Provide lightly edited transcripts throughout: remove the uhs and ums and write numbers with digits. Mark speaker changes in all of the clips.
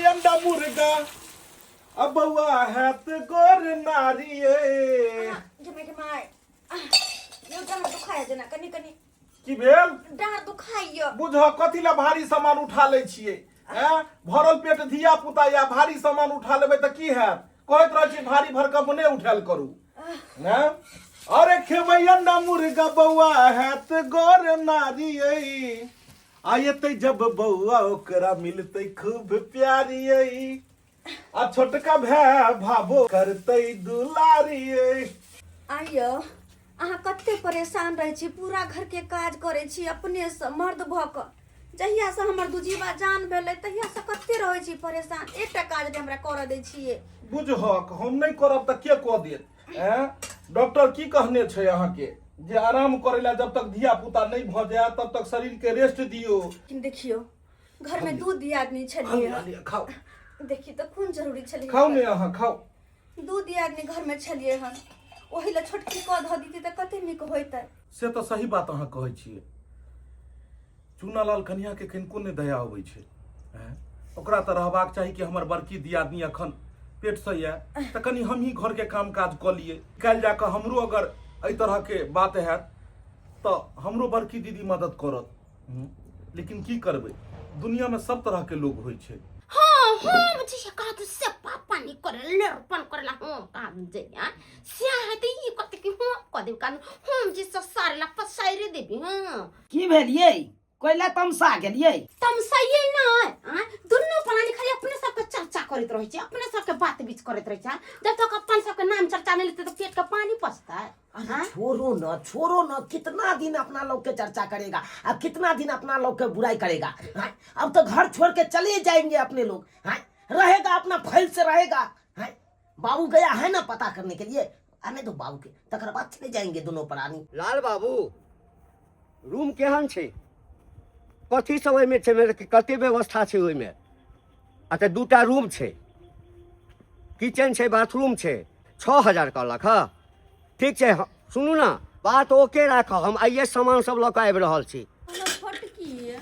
Speaker 1: अंडा मुर्गा आ बौआ हैत गोर नारी ये।
Speaker 2: गे गे माय, यौ डाँड़ दुखाय जेना कनि कनि।
Speaker 1: की भेल?
Speaker 2: डाँड़ दुखाइय।
Speaker 1: बुझ कथी ला भारी सामान उठा लै छियै? हैं, भरल पेट धिया पुता या भारी सामान उठा लेबै तऽ की हैत? कहैत रहै छी भारी भरकम नहि उठायल करू। हैं, अरे खेबै अंडा मुर्गा बौआ हैत गोर नारी ये। आ एतै जब बौआ ओकरा मिलतै खूब प्यारी ये। आ छोटका भाय भाबो करतै दुलारी ये।
Speaker 2: आइयो अहाँ कते परेशान रहै छी, पूरा घर के काज करै छी अपने से मर्द भऽ कऽ। जहिया से हमर दुजीवा जान भेलै तहिया से कते रहै छी परेशान, एकटा काज नहि हमरा करऽ दै छियै।
Speaker 1: बुझहक हम नहि करब तऽ के कऽ देत? ऐं, डॉक्टर की कहने छै अहाँके जे आराम करै ला जब तक धिया पुता नहि भऽ जाय तब तक शरीर के रेस्ट दियौ।
Speaker 2: लेकिन देखियौ घर में दू दियादनी छलियै।
Speaker 1: लिअ, लिअ, खाउ।
Speaker 2: देखी तऽ कोन जरूरी छलै?
Speaker 1: खाउ ने अहाँ, खाउ।
Speaker 2: दू दियादनी घर में छलियै हन, ओहि लए छोटकी कऽ धऽ दीती तऽ कते नीक होइतै।
Speaker 1: से तऽ सही बात अहाँ कहै छियै। चूनालाल कनिया के कनिको नहि दया अबै छै। ऐं, ओकरा तऽ रहबाक चाही कि हमर बड़की दियादनी अखन पेटसँ यऽ तऽ कनि हमही घरके काम काज कऽ लियै। काल्हि जा कऽ हमरो अगर एहि तरहके बात हैत तऽ हमरो बड़की दीदी मदद करत। लेकिन की करबै, दुनियामे सब तरहके लोग होइ छै।
Speaker 3: हाँ, हम जे छै कहा से पापा नहीं करे लड़पन करेला, हम कहा जे आ से है त ई कते कि हम क देब, कारण हम जे ससारे ला पसारे देबी। हां,
Speaker 4: की भेलियै? कोइला तमसा गेलियै?
Speaker 3: तमसाइए ना आ दुनू प्राणी खाली अपने सबके चर्चा करैत रहै छै, अपने सबके बात बीच करैत रहै छै। जब तक अपन सबके नाम चर्चा नहीं लेते तो पेट के पानी पचता है।
Speaker 4: अरे छोड़ो न, छोड़ो न, कितना दिन अपना लोग के चर्चा करेगा, अब कितना दिन अपना लोग के बुराई करेगा? हाँ? अब तो घर छोड़ के चले जाएंगे अपने लोग। हाँ? रहेगा अपना फैल से रहेगा। हाँ? बाबू गया है ना पता करने के लिए, आने दो बाबू के, तकर बाद चले जाएंगे दोनों प्राणी।
Speaker 5: लाल बाबू, रूम केहन छै? कथी सब ओहिमे छै? मेरे कते व्यवस्था छै ओहिमे? अच्छा, दूटा रूम छै, किचन छै, बाथरूम छै। 6000 कहलक। हँ, ठीक छै। सुनू ने, बात ओके राखऽ, हम आइए सामान सब लऽ कऽ आबि रहल छी।
Speaker 2: हेलो छोटकी,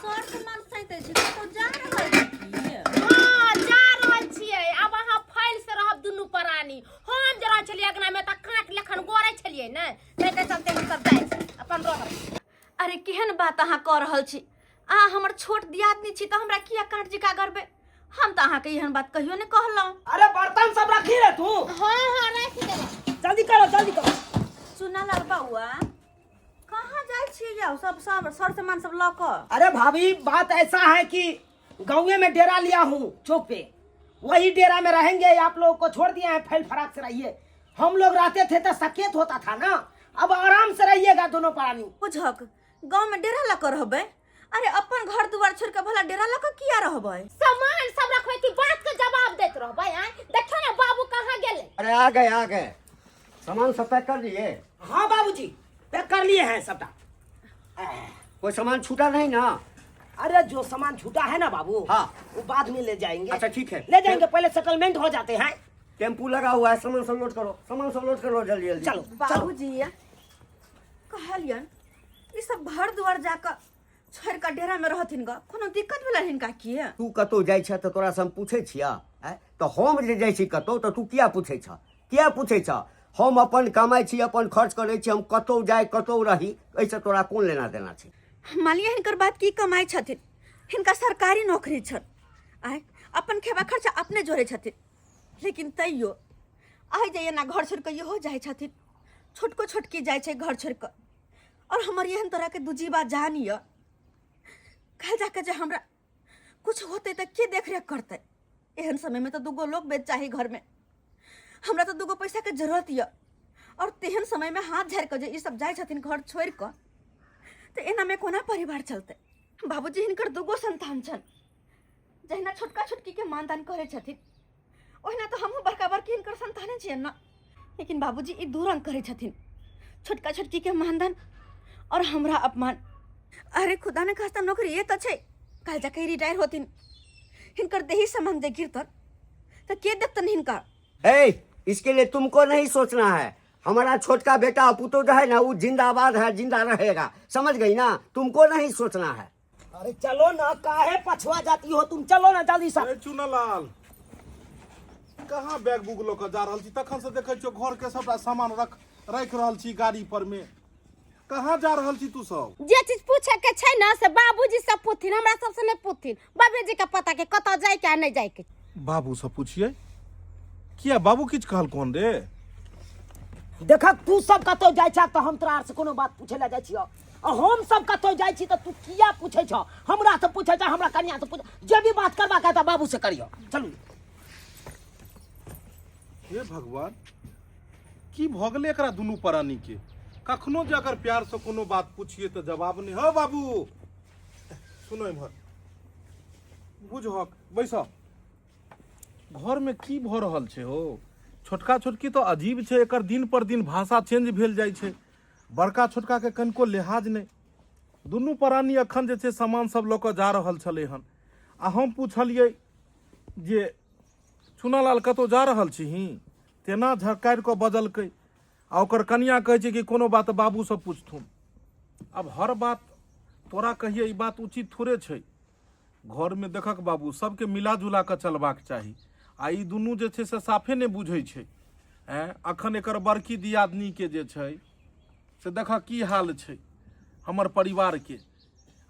Speaker 2: सर सामान सैतै छी, कतौ जा रहल छी की?
Speaker 3: हाँ, जा रहल छियै। आब अहाँ फैल से रहब दुनू प्राणी। हम जे रहै छलियै अगना में तऽ काँट लेखन गोरै छलियै ने, ताहिके चलते हम सब जाइ छी, अपन रहब।
Speaker 2: अरे केहन बात अहाँ कऽ रहल छी? अहाँ हमर छोट दियादनी छी तऽ हमरा किया काँट जिका करबै? हम तऽ अहाँके एहन बात कहियो नहि कहलहुँ।
Speaker 4: अरे बर्तन सब रखी रे तू?
Speaker 3: हाँ, राखि देबै।
Speaker 4: जल्दी करो, जल्दी करो।
Speaker 2: चुनालाल बौआ, कहाँ जाइ छियै यौ सब सब सर सामान सब लऽ कऽ?
Speaker 4: अरे भाभी, बात ऐसा है कि गाँवे में डेरा लिया हूँ चौक पे, वही डेरा में रहेंगे। आप लोगों को छोड़ दिया है, फैल फराक से रहिए। हम लोग रहते थे तो सकेत होता था ना, अब आराम से रहिएगा दोनों प्राणी।
Speaker 2: बुझक गाँव में डेरा लऽ कऽ रहबै? अरे अपन घर दुआर छोड़ कऽ भला डेरा लऽ कऽ किया रहबै?
Speaker 3: सामान सब रखबै कि बात के जवाब दैत रहबै? आँय, देखियौ ने बाबू कहाँ गेलै।
Speaker 5: अरे आ गए, आ गए। सामान सब पैक कर लिए?
Speaker 4: हाँ बाबूजी, पैक कर लिए हैं सबटा।
Speaker 5: कोई सामान छूटा नहीं ना?
Speaker 4: अरे जो सामान छूटा है ना बाबू,
Speaker 5: हाँ,
Speaker 4: वो बाद में ले जाएंगे।
Speaker 5: अच्छा ठीक है,
Speaker 4: ले जाएंगे, पहले सेटलमेंट हो जाते हैं।
Speaker 5: टेम्पू लगा हुआ है, सामान सब लोड करो, सामान सब लोड करो जल्दी जल्दी।
Speaker 4: चलो।
Speaker 2: बाबूजी, कहलियन ई सब घर दुआर जाकऽ छोड़ि कऽ डेरा में रहथिन ग, कोनो दिक्कत भेलनि हिनका की?
Speaker 5: तू कतौ जाइ छह तऽ तोरा से हम पूछै छियह? आँय, तऽ हम जे जाइ छी कतौ तऽ तू किया पूछै छह? किया पूछै छह? हम अपन कमाइ छी, अपन खर्च करै छी, हम कतौ जाइ कतौ रही, एहिसँ तोरा कोन लेना देना छै?
Speaker 2: मानिए हिनकर बात, की कमाइ छथिन? हिनका सरकारी नौकरी छनि। आँय, अपन खेबा खर्चा अपने जोड़ै छथिन, लेकिन तैयो आइ जे एना घर छोड़ि कऽ इहो जाइ छथिन, छोटको छोटकी जाइ छै घर छोड़ि कऽ, और हमर एहन तरहके दुजीबा जान यऽ, काल्हि जाके जे हमरा कुछ होतै तऽ के देखरेख करतै? एहन समयमे तऽ दूगो लोग बेच चाही घरमे। हमरा तऽ दूगो पैसाके जरूरत यऽ, और तेहन समयमे हाथ झाड़ि कऽ जे ई सब जाइ छथिन घर छोड़ि कऽ, तऽ एनामे कोना परिवार चलतै? बाबूजी, हिनकर दूगो संतान छनि। जहिना छोटका छोटकीके मानदान करै छथिन, ओहिना तऽ हमहूँ बड़का बड़की हिनकर संताने छियनि ने। लेकिन बाबूजी, ई दू रंग करै छथिन, छोटका छोटकीके मानदान और हमरा अपमान। अरे खुदा ने खास्ता नौकरी तऽ छै, काल्हि जाके रिटायर होथिन, हिनकर देही सामान जे गिरतन तऽ के देखतन हिनका?
Speaker 5: ए, इसके लिए तुमको नहीं सोचना है। हमारा छोटका बेटा पुतो जो है ना, वो जिंदाबाद है, जिंदा रहेगा, समझ गई ना? तुमको नहीं सोचना है।
Speaker 4: अरे चलो ना, काहे पछुआ जाती हो तुम, चलो ना जल्दी से।
Speaker 1: ए चुनालाल, कहाँ बैग बुग लऽ कऽ जा रहल छी? तखन से देखै छियौ घर के सबटा सामान रख राखि रहल छी गाड़ी पर में। कहाँ जा रहल छी तू सब?
Speaker 3: जे चीज पूछे के छै ना से बाबूजी से पूछथिन, हमरा सबसे नहीं पूछथिन। बाबूजी के पता के कतऽ जाय के आ नहीं जाय के।
Speaker 1: बाबू से पूछिए किया? बाबू किछु कहल कोन रे?
Speaker 4: देखक तू सब कतौ जाइ छह तऽ हम तोरा आर से कोनो बात पूछे लए जाइ छियौ, आ हम सब कतौ जाइ छी तऽ तू किया पूछै छह? हमरा से पूछै छह, हमरा कनिया से पूछ, जे भी बात करबाक है तऽ बाबू से करियौ। चलू।
Speaker 1: हे भगवान, की भऽ गेलै एकरा दुनू प्राणी के? कखनो जे अगर प्यार से कोनो बात पूछिए तऽ जवाब नहि। हो बाबू, सुनो इम्हर, बुझहक, बैस। घरमे की भऽ रहल छै हो? छोटका छोटकी तऽ अजीब छै, एकर दिन पर दिन भाषा चेंज भेल जाइ छै। बड़का छोटकाके कनिको लिहाज नहि। दुनू प्राणी एखन जे छै सामान सब लऽ कऽ जा रहल छलै हन, आ हम पुछलियै जे चुनालाल कतहु जा रहल छीही? तेना झकारि कऽ बजलकै, आ ओकर कनिया कहै छै कि कोनो बात बाबूसँ पुछथुन। आब हर बात तोरा कहिए, ई बात उचित थोड़े छै। घरमे देखक बाबू, सबके मिला जुला कऽ चलबाक चाही, आ ई दुनू जे छै से साफे नहि बुझै छै। आँय, अखन एकर बड़की दियादनीके जे छै से देखऽ की हाल छै हमर परिवारके,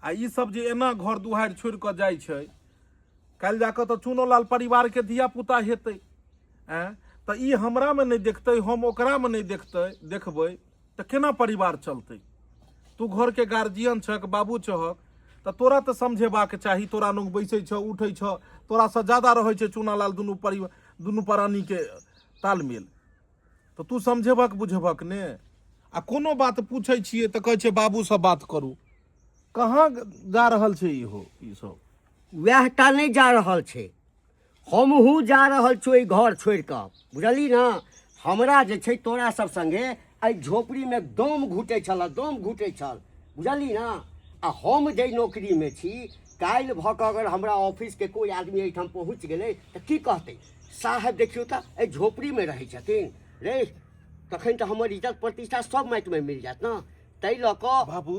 Speaker 1: आ ई सब जे एना घर दुआरि छोड़ि कऽ जाइ छै, काल्हि जा कऽ तऽ चुनोलाल परिवारके धियापुता हेतै। आँय, तऽ ई हमरामे नहि देखतै, हम ओकरामे नहि देखतै देखबै तऽ केना परिवार चलतै? तू घरके गार्जियन छक, बाबू छहक, तऽ तोरा तऽ समझेबाक चाही। तोरा लग बैसै छह, उठै छह, तोरासँ ज्यादा रहै छै चुनालाल दुनू परिवार दुनू प्राणीके तालमेल, तऽ तू समझेबक बुझेबक ने? आ कोनो बात पूछै छियै तऽ कहै छै बाबूसँ बात करू। कहाँ जा रहल छै इहो ई सब?
Speaker 5: वएह टा नहि जा रहल छै, हमहूँ जा रहल छी ओहि घर छोड़ि कऽ, बुझलही ने? हमरा जे छै तोरा सब संगे एहि झोपड़ीमे दम घुटै छल, दम घुटै छल, बुझलही ने? आ हम जाहि नौकरीमे छी, काल्हि भऽ कऽ अगर हमरा ऑफिसके कोइ आदमी एहिठाम पहुँच गेलै तऽ की कहतै? साहेब देखियौ तऽ एहि झोपड़ीमे रहै छथिन रे। तखन तऽ हमर इज्जत प्रतिष्ठा सब माटिमे मिल जायत ने। ताहि लऽ कऽ
Speaker 1: बाबू,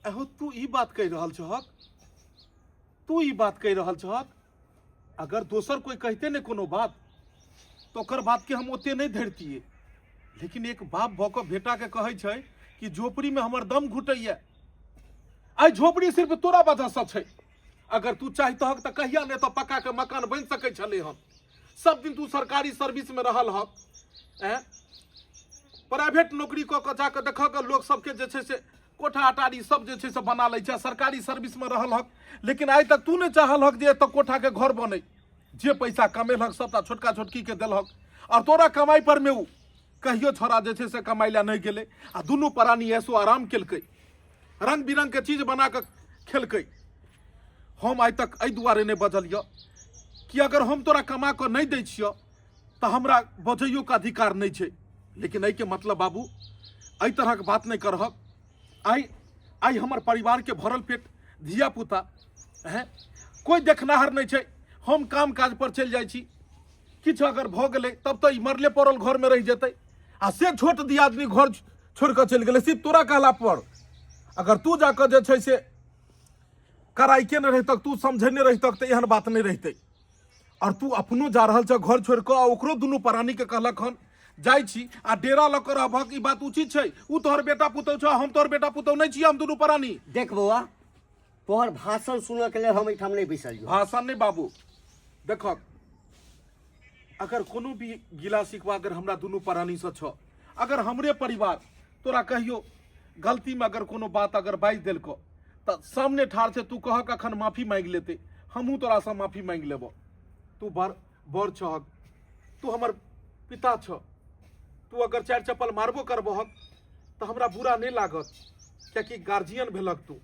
Speaker 1: अहो तू ई बात कहि रहल छहक? तू ई बात कहि रहल छहक? अगर दोसर कोई कहते ने कोनो बात तो ओकर बात के हम ओते नहीं धरतिए, लेकिन एक बाप भऽ कऽ बेटा के कहै छै कि झोपड़ी में हमर दम घुटैया। आइ झोपड़ी सिर्फ तोरा वजह से छै। अगर तू चाहितहक तऽ कहिया ने तऽ पक्का के मकान बनि सकै छलै हन। सब दिन तू सरकारी सर्विस में रहल हक, ऐं प्राइवेट नौकरी कऽ कऽ जाकऽ देखक लोक सबके जे छै से कोठा अटारी सब जे छै से बना लै छै। सरकारी सर्विसमे रहल हक, लेकिन आइ तक तू नहि चाहल हक जे एतऽ कोठाके घर बनै। जे पैसा कमेलहक सबटा छोटका छोटकीके देलहक, आओर तोरा कमाइ पर मे ओ कहियो छोड़ा जे छै से कमाइ लए नहि गेलै, आ दुनू प्राणी ऐसो आराम केलकै, रंग बिरंग के चीज बना कऽ खेलकै। हम आइ तक एहि दुआरे नहि बजलियऽ कि अगर हम तोरा कमा कऽ नहि दै छियऽ तऽ हमरा बजैयोके अधिकार नहि छै, लेकिन एहिके मतलब बाबू एहि तरहक बात नहि करहक। आइ आइ हमर परिवारके भरल पेट धिया पुता हैं, कोइ देखनाहर नहि छै। हम काम काज पर चलि जाइ छी, किछु अगर भऽ गेलै तब तऽ ई मरले पड़ल घरमे रहि जेतै, आ से छोट दियादनी घर छोड़ि कऽ चलि गेलै सिर्फ तोरा कहला पर। अगर तू जाकऽ जे छै से कड़ाइ केने रहितक, तू समझेने रहितक तऽ एहन बात नहि रहितै। और तू अपनो जा रहल छह घर छोड़ि कऽ, आ ओकरो दुनू प्राणीके कहलक हन जाइ छी, आ डेरा लऽ कऽ रहबहक, ई बात उचित छै? ओ तोहर बेटा पुतहु छह, हम तोहर बेटा पुतहु नहि छियै, हम दुनू प्राणी।
Speaker 5: देख बौआ, तोहर भाषण सुनऽके लेल हम एहिठाम नहि बैसल छी।
Speaker 1: भाषण नहि बाबू, देखक अगर कोनो भी गिला शिकवा अगर हमरा दुनू प्राणीसँ छह, अगर हमरे परिवार तोरा कहियो गलतीमे अगर कोनो बात अगर बाजि देलकौ तऽ सामने ठाढ़ छै, तू कहक अखन माफी मांगि लेतै, हमहूँ तोरासँ माफी मांगि लेबऽ। तू बड़ बड़ छहक, तू हमर पिता छह, तू अगर चारि चप्पल मारबो करबहक तऽ हमरा बुरा नहि लागत, कियाकि गार्जियन भेलक तू।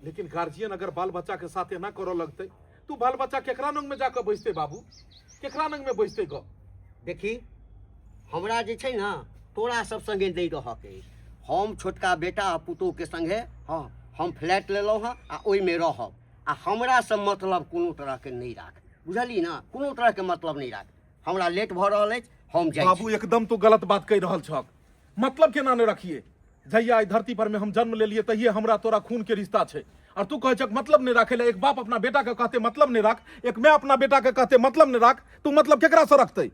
Speaker 1: लेकिन गार्जियन अगर बाल बच्चाके साथ एना करऽ लगतै, तू बाल बच्चा केकरा नंगमे जाकऽ बैसतै बाबू? केकरा नंगमे बैसतै गऽ?
Speaker 5: देखी, हमरा जे छै ने तोरा सब संगे नहि रहऽके अछि। हम छोटका बेटा आ पुतोहके संगे, हँ, हम फ्लैट लेलहुँ हँ आ ओहिमे रहब, आ हमरासँ मतलब कोनो तरहके नहि राख, बुझलिही ने? कोनो तरहके मतलब नहि राख। हमरा लेट भऽ रहल अछि, हम जाइ
Speaker 1: बाबू
Speaker 5: छी।
Speaker 1: एकदम तू गलत बात कहि रहल छहक। मतलब केना नहि रखिए? जहिया एहि धरती पर में हम जन्म लेलिए तहिये हमरा तोरा खून के रिश्ता छै। और तू कहै छक मतलब नहि राखै लए। एक बाप अपना बेटा के कहते मतलब नहि राख, एक माय अपना बेटा के कहते मतलब नहि राख, तू मतलब केकरा से रखतै?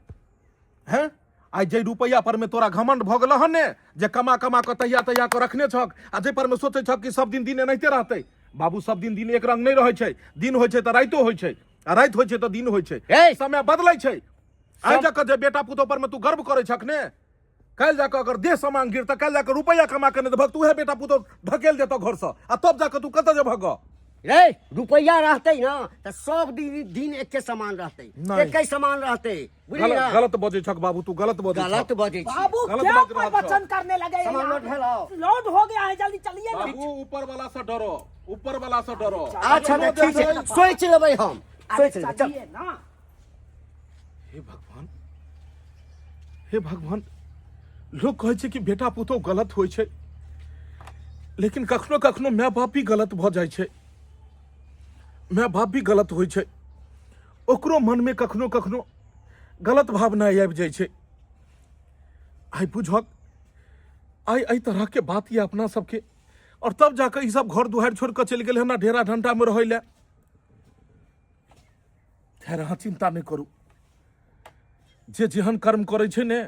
Speaker 1: हैं, आइ जे रुपैआ पर में तोरा घमंड भऽ गेल हन ने, जे कमा कमा कऽ तहिया तहिया कऽ रखने छक, आ जाहि पर में सोचै छक कि सब दिन दिन एनाहिते रहतै। बाबू, सब दिन दिन एक रंग नहि रहै छै। दिन होइ छै तऽ राइतो होइ छै, आ राति होइ छै तऽ दिन होइ छै।
Speaker 5: ए!
Speaker 1: समय बदलै छै। आइ जाकऽ जे बेटा पुतोह पर में तू गर्व करै छक ने, काल्हि जाकऽ अगर देह सामान गिर तऽ काल्हि जाकऽ रुपैआ कमा कऽ नहि देबहक तऽ उएह बेटा पुतोह ढकेल देतौ घरसँ, आ तब जाकऽ तू कतऽ जेबहक गऽ?
Speaker 5: रे, रुपैआ रहतै ने तऽ सब दिन दिन एके समान रहतै।
Speaker 1: नहि।
Speaker 5: एके समान रहतै, बुझली
Speaker 1: गलत
Speaker 5: ना?
Speaker 1: गलत बजै छक बाबू, तू गलत बजै
Speaker 5: गलत
Speaker 1: छक।
Speaker 5: बजै छी।
Speaker 4: बाबू,
Speaker 1: गलत
Speaker 4: क्या
Speaker 1: बात रहल
Speaker 4: प्रवचन
Speaker 1: छौ।
Speaker 4: करने लगे हैं
Speaker 5: सामान
Speaker 4: यहाँ
Speaker 5: लोड
Speaker 4: पे?
Speaker 5: भेलौ।
Speaker 4: लोड हो गया है, जल्दी चलिए ना।
Speaker 1: बाबू, ऊपर वाला से डरो, ऊपर वाला से डरो।
Speaker 5: अच्छा तऽ ठीक छै, सोचि लेबै हम।
Speaker 4: अरे
Speaker 5: सोचि लेबै, चल।
Speaker 4: चलिए ना।
Speaker 1: हे भगवान, हे भगवान! लोग कहै छै कि बेटा पुतोह गलत होइ छै, लेकिन कखनो कखनो माय बाप भी गलत भऽ जाइ छै। माय बाप भी गलत होइ छै, ओकरो मनमे कखनो कखनो गलत भावना आबि जाइ छै। आइ बुझक, आइ एहि तरहके बात यऽ अपना सबके, और तब जाकऽ ई सब घर दुआरि छोड़ि कऽ चलि गेल हन ढेरा ढंटामे रहै लए। खैर, अहाँ चिन्ता नहि करू। जे जेहन कर्म करै छै ने,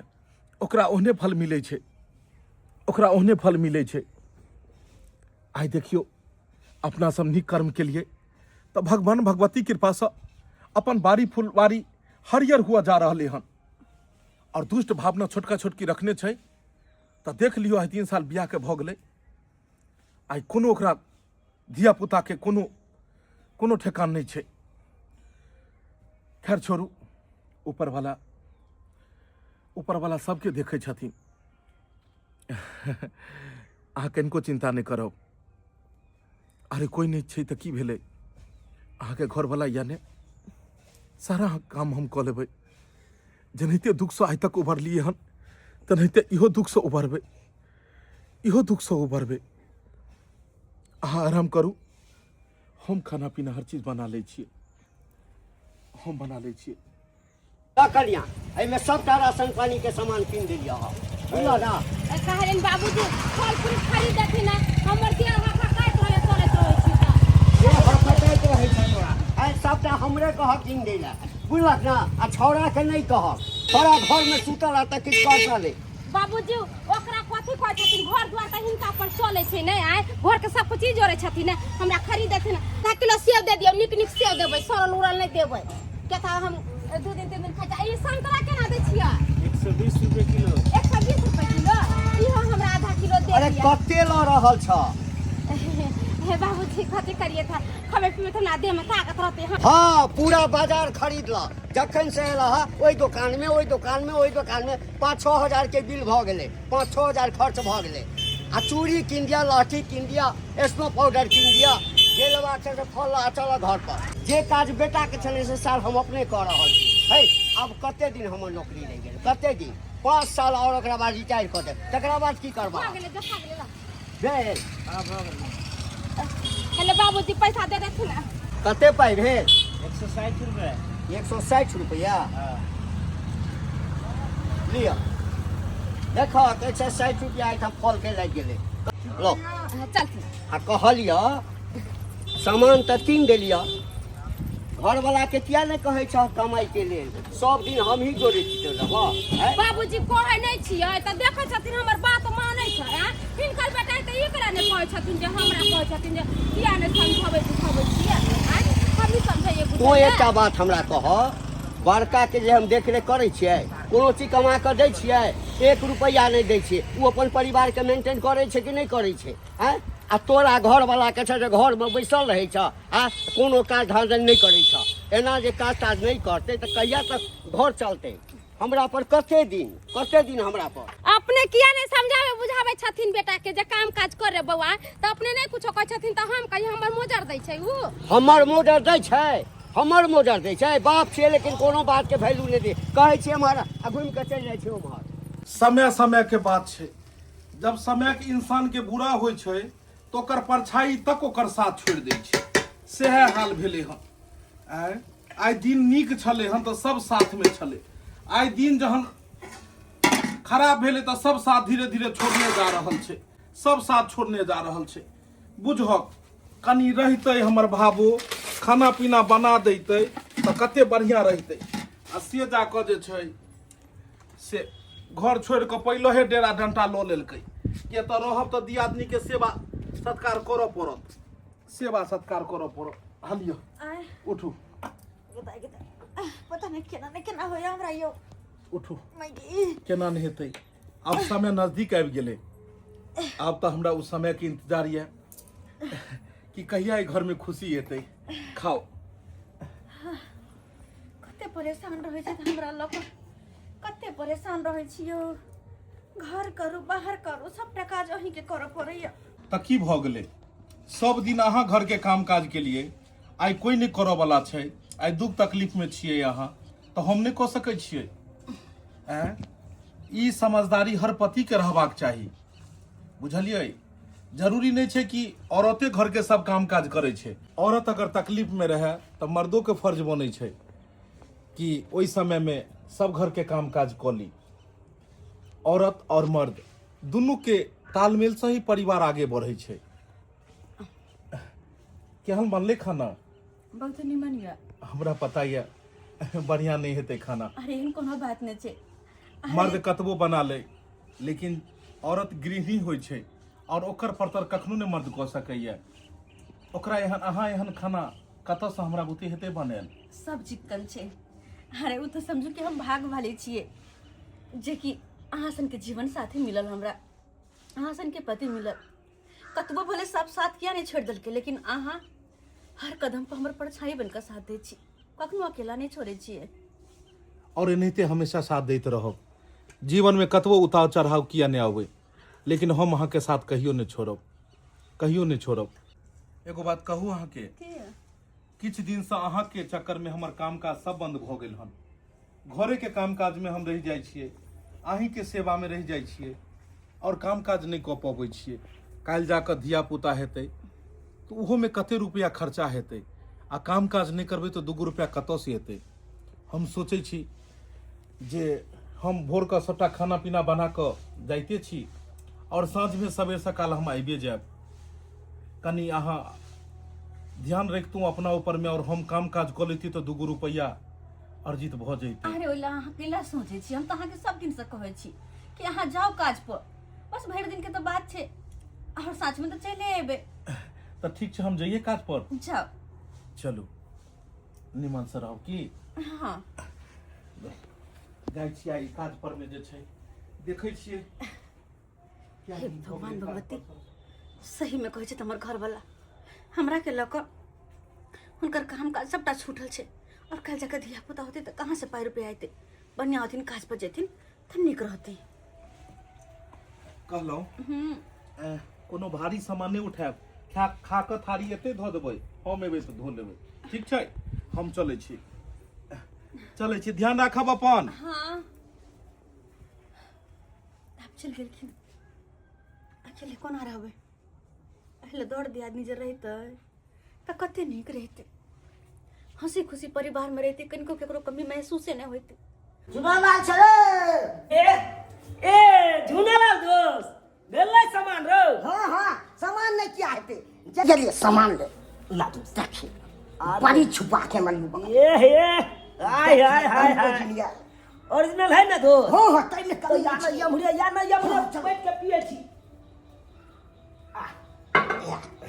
Speaker 1: ओकरा ओहने फल मिलै छै, ओकरा ओहने फल मिलै छै। आइ देखियौ, अपना सब नीक कर्म केलिए तऽ भगवान भगवती कृपासँ अपन बाड़ी फुलबाड़ी हरियर हुआ जा रहलै हन, आओर दुष्ट भावना छोटका छोटकी रखने छै तऽ देख लियौ, आइ 3 साल बियाहके भऽ गेलै, आइ कोनो ओकरा धियापुताके कोनो कोनो ठेकान नहि छै। खैर छोड़ू, ऊपरवाला ऊपरवाला सबके देखै छथिन। अहाँ कनिको चिन्ता नहि करब। अरे, कोइ नहि छै तऽ की भेलै? अहाँके घरवला यऽ ने, सारा काम हम कऽ लेबै। जेनाहिते दुःखसँ आइ तक उबरलियै हन, तेनाहिते इहो दुःखसँ उबरबै, इहो दुःखसँ उबरबै। अहाँ आराम करू, हम खाना पीना हर चीज बना लै छियै, हम बना लै छियै।
Speaker 5: लऽ कनिया, एहिमे सबटा राशन पानी के सामान कीन देलियै हँ, बुझलह ना?
Speaker 3: कहलियनि बाबूजी, फल फ्रूट खरीद देथिन ने, हमर देह हकहकाइत रहै, चलैत रहै छी तऽ।
Speaker 5: से हकहकाइत रहै छै तोरा? आइ सबटा हमरे कहऽ कीन दै लए, बुझलक ना? आ छौड़ाके नहि कहब, छौड़ा घरमे सुतल आ तऽ किछु करतऽ नहि।
Speaker 3: बाबूजी, ओकरा कथी कहै छथिन? घर दुआर तऽ हिनका पर चलै छै ने, आँय? घरके सब कुछ ई जोड़ै छथिन ने। हमरा खरीद देथिन, आधा किलो सेब दे दियौ। नीक नीक सेब देबै, सड़ल उड़ल नहि देबै, किया तऽ हम 2 दिन 3 दिन खाइ छी। ई संतरा केना दै छियै?
Speaker 6: 120 रुपए किलो।
Speaker 3: 120 रुपए किलो? इहो हमरा आधा किलो दे
Speaker 5: अरे,
Speaker 3: दिअ।
Speaker 5: कते लऽ रहल छह?
Speaker 3: हे बाबूजी, कथी करिए था, खबे पीबे तऽ ना देह में ताकत रहते। हम
Speaker 5: हाँ, पूरा बाजार खरीद लऽ। जखन से एलह हँ, ओहि दोकानमे, ओहि दोकानमे, ओहि दोकानमे 5-6 हजार के बिल भऽ गेलै, 5-6 हजार खर्च भऽ गेलै। आ चूड़ी कीन दिअ, लहठी कीन दिअ, स्नो पाउडर कीन दिअ, जे लेबाक छै से फल लऽ आ चलऽ घर पर। जे काज बेटाके छलै से साल हम अपने कऽ रहल छी। है, आब कते दिन हमर नौकरी रहि गेल? कते दिन? 5 साल आओर, ओकरा बाद रिटायर कऽ देब, तकरा बाद की करबा?
Speaker 3: भऽ गेलै, देखा गेलै, ला।
Speaker 5: भेल।
Speaker 3: हेलो बाबूजी, पैसा दे देथिन ने।
Speaker 5: कते पाइ भेल?
Speaker 6: 160 रुपए।
Speaker 5: 160 रुपैआ।
Speaker 6: हाँ।
Speaker 5: लिअ, देखऽ, 160 रुपैआ एहिठाम फलके लागि गेलै। लो।
Speaker 3: चलथिन।
Speaker 5: आ कहलिअ, सामान तऽ कीन देलिअ, घरवला के किया नहि कहै छह कमाइके लेल? सब दिन हमही जोड़ै छी रहबह? आँय?
Speaker 3: बाबूजी, कहै नहि छियै तऽ देखै छथिन, हमर बात मानै छै। आँय, हिनकर बेटा तऽ एकरा नहि कहै छथिन जे हमरा कहै छथिन जे किया नहि समझबै बुझबै छियै। आँय, हमही समझैयै
Speaker 5: तू
Speaker 3: बुझैयै।
Speaker 5: एकटा बात हमरा कह, बड़काके जे हम देखरेख करै छियै, कोनो चीज कमा कऽ दै छियै? एक रुपैआ नहि दै छियै। ओ अपन परिवारके मेंटेन करै छै कि नहि करै छै? आँय, आ तोरा घरवलाके छै जे घरमे बैसल रहै छ आ कोनो काज धाज नहि करै छ। एना जे काज ताज नहि करतै तऽ कहिया तक घर चलतै? हमरा पर कते दिन, कते दिन हमरा पर?
Speaker 3: अपने किया नहि समझाबै बुझाबै छथिन बेटा के जे काम काज कर रे बौआ? तऽ अपने नहि कुछो कहै छथिन तऽ हम कही? हमर मोजर दै छै उ?
Speaker 5: हमर मोजर दै छै, हमर मोजर दै छै। बाप छियै, लेकिन कोनो बात के वैल्यू नहि दै। कहै छियै एम्हर आ घुमि कऽ चलि जाइ छै ओम्हर।
Speaker 1: समय समय के बात छै। जब समय के इंसान के बुरा होइ छै तऽ ओकर परछाई तक ओकर साथ छोड़ि दै छै। सएह हाल भेलै हन। आँय, आइ दिन नीक छलै हन तऽ सब साथमे छलै, आइ दिन जहन खराब भेलै तऽ सब साथ धीरे धीरे छोड़ने जा रहल छै, सब साथ छोड़ने जा रहल छै। बुझहक। कनि रहितै हमर भाबो, खाना पीना बना दैतै तऽ कते बढ़िआँ रहितै। आ से जा कऽ जे छै से घर छोड़ि कऽ पहिलहे डेरा डंटा लऽ लेलकै कि एतऽ रहब तऽ दियादनीके सेवा सत्कार करऽ पड़त, सेवा सत्कार करऽ पड़त। हलियौ,
Speaker 2: आय
Speaker 1: उठू।
Speaker 2: पता नहि केना नहि केना होइया हमरा यौ।
Speaker 1: उठू।
Speaker 2: माय।
Speaker 1: केना नहि हेतै, आब समय नजदीक आबि गेलै। आब तऽ हमरा ओ समयके इंतजार यऽ कि कहिया एहि घरमे खुशी एतै। खाओ।
Speaker 2: कते परेशान रहै छै हमरा लऽ कऽ, कते परेशान रहै छी यौ। घर करू, बाहर करू, सबटा काज अहीँके करऽ पड़ैया।
Speaker 1: तऽ की भऽ गेलै? सब दिन अहाँ घरके काम काज केलियै, आइ कोइ नहि करऽ वाला छै। आइ दुख तकलीफमे छियै अहाँ, तऽ हम नहि कऽ सकै छियै? आँय, ई समझदारी हर पतिके रहबाक चाही, बुझलियै? जरूरी नहि छै कि औरते घरके सब काम काज करै छै। औरत अगर तकलीफमे रहए तऽ मर्दोके फर्ज बनै छै कि ओहि समयमे सब घरके काम काज कऽ ली। औरत आओर मर्द दुनूके तालमेलसँ ही परिवार आगे बढ़ै छै। केहन बनलै खाना?
Speaker 2: बहुत निमन यऽ।
Speaker 1: हमरा पता यऽ बढ़िआँ नहि हेतै खाना।
Speaker 2: अरे एहन कोनो बात नहि छै।
Speaker 1: मर्द कतबो बना ले, लेकिन औरत गृहिणी होइ छै आओर ओकर परतर कखनो नहि मर्द कऽ सकैए। ओकरा एहन अहाँ एहन खाना कतऽसँ हमरा बुते हेतै बनायल?
Speaker 2: सब चिक्कन छै। अरे ओ तऽ समझू कि हम भाग वाली छियै जेकि अहाँ सनके जीवन साथी मिलल हमरा, अहाँ सनके पति मिलल। कतबो भले सब साथ किया नहि छोड़ि देलकै, लेकिन अहाँ हर कदम पर हमर परछाई बनकऽ साथ दै छी, कखनो अकेला नहि छोड़ै छियै।
Speaker 1: और एनाहिते हमेशा साथ दैत रहब। जीवनमे कतबो उतार चढ़ाव किया नहि आबै, लेकिन हम अहाँके साथ कहियो नहि छोड़ब, कहियो नहि छोड़ब। एगो बात कहू अहाँके? किछु दिनसँ अहाँके चक्करमे हमर काम काज सब बंद भऽ गेल हन। घरेके काम काजमे हम रहि जाइ छियै, अहीँके सेवामे रहि जाइ छियै आओर काम काज नहि कऽ पबै छियै। काल्हि जा कऽ धियापुता हेतै तऽ ओहोमे कते रुपैआ खर्चा हेतै, आ काम काज नहि करबै तऽ दूगो रुपैआ कतऽसँ एतै? हम सोचै छी जे हम भोरके सभटा खाना पीना बना कऽ जाइते छी आओर साँझमे सबेर सकाल हम आबिए जायब। कनि अहाँ ध्यान रखतहुँ अपना ऊपरमे आओर हम काम काज कऽ लैती तऽ दूगो रुपैआ अर्जित भऽ जैतै।
Speaker 2: अरे ओहि लए अहाँ कैला सोचै छी? हम तऽ अहाँके सब दिनसँ कहै छी कि अहाँ जाउ काज पर, बस भरि दिनके तऽ बात छै, आओर साँझमे तऽ चलि अयबै।
Speaker 1: तऽ ठीक छै, हम जइए काज पर।
Speaker 2: जाउ।
Speaker 1: चलू, निमन से रहब की?
Speaker 2: हाँ।
Speaker 1: जाइ छियै आइ काज पर मे, जे छै देखै छियै।
Speaker 2: हे भगवान भगवती, सहीमे कहै छै हमर घरवला हमरा के लऽ कऽ हुनकर काम काज सबटा छूटल छै, आओर काल्हि जाकऽ धियापुता होतै तऽ कहाँसँ पाइ रुपैआ अयतै? बढ़िआँ होथिन, काज पर जेथिन तऽ नीक रहतै।
Speaker 1: कहलहुँ, कोनो भारी सामान नहि उठायब। खा खा कऽ थारी एते धऽ देबै, हम एबै तऽ धो लेबै। ठीक छै, हम चलै छी, चलै छी। ध्यान राखब अपन।
Speaker 2: हाँ, आब चलि गेलखिन, अकेले कोना रहबै? पहिले दौड़ दियादनी जे रहितै तऽ कते नीक रहितै, हंसी खुशी परिवारमे रहितै, कनिको ककरो कमी महसूसे नहि होइतै।
Speaker 4: झुनालाल छै रे।
Speaker 7: ए ए झुनालाल दोस्त, भेलै सामान रौ?
Speaker 4: हाँ हाँ, सामान नहीं किया हेतै, जल्दी सामान ले ला दोस्त। देखी बड़ी छुपा के मलू।
Speaker 7: ए हे, हाय हाय हाय हाय, ओरिजिनल है ना दोस्त?
Speaker 4: हाँ हाँ, तै में
Speaker 7: तो
Speaker 4: कमी
Speaker 7: या ना यमुरे, या ना यमुरे, बैठ के पिए छी।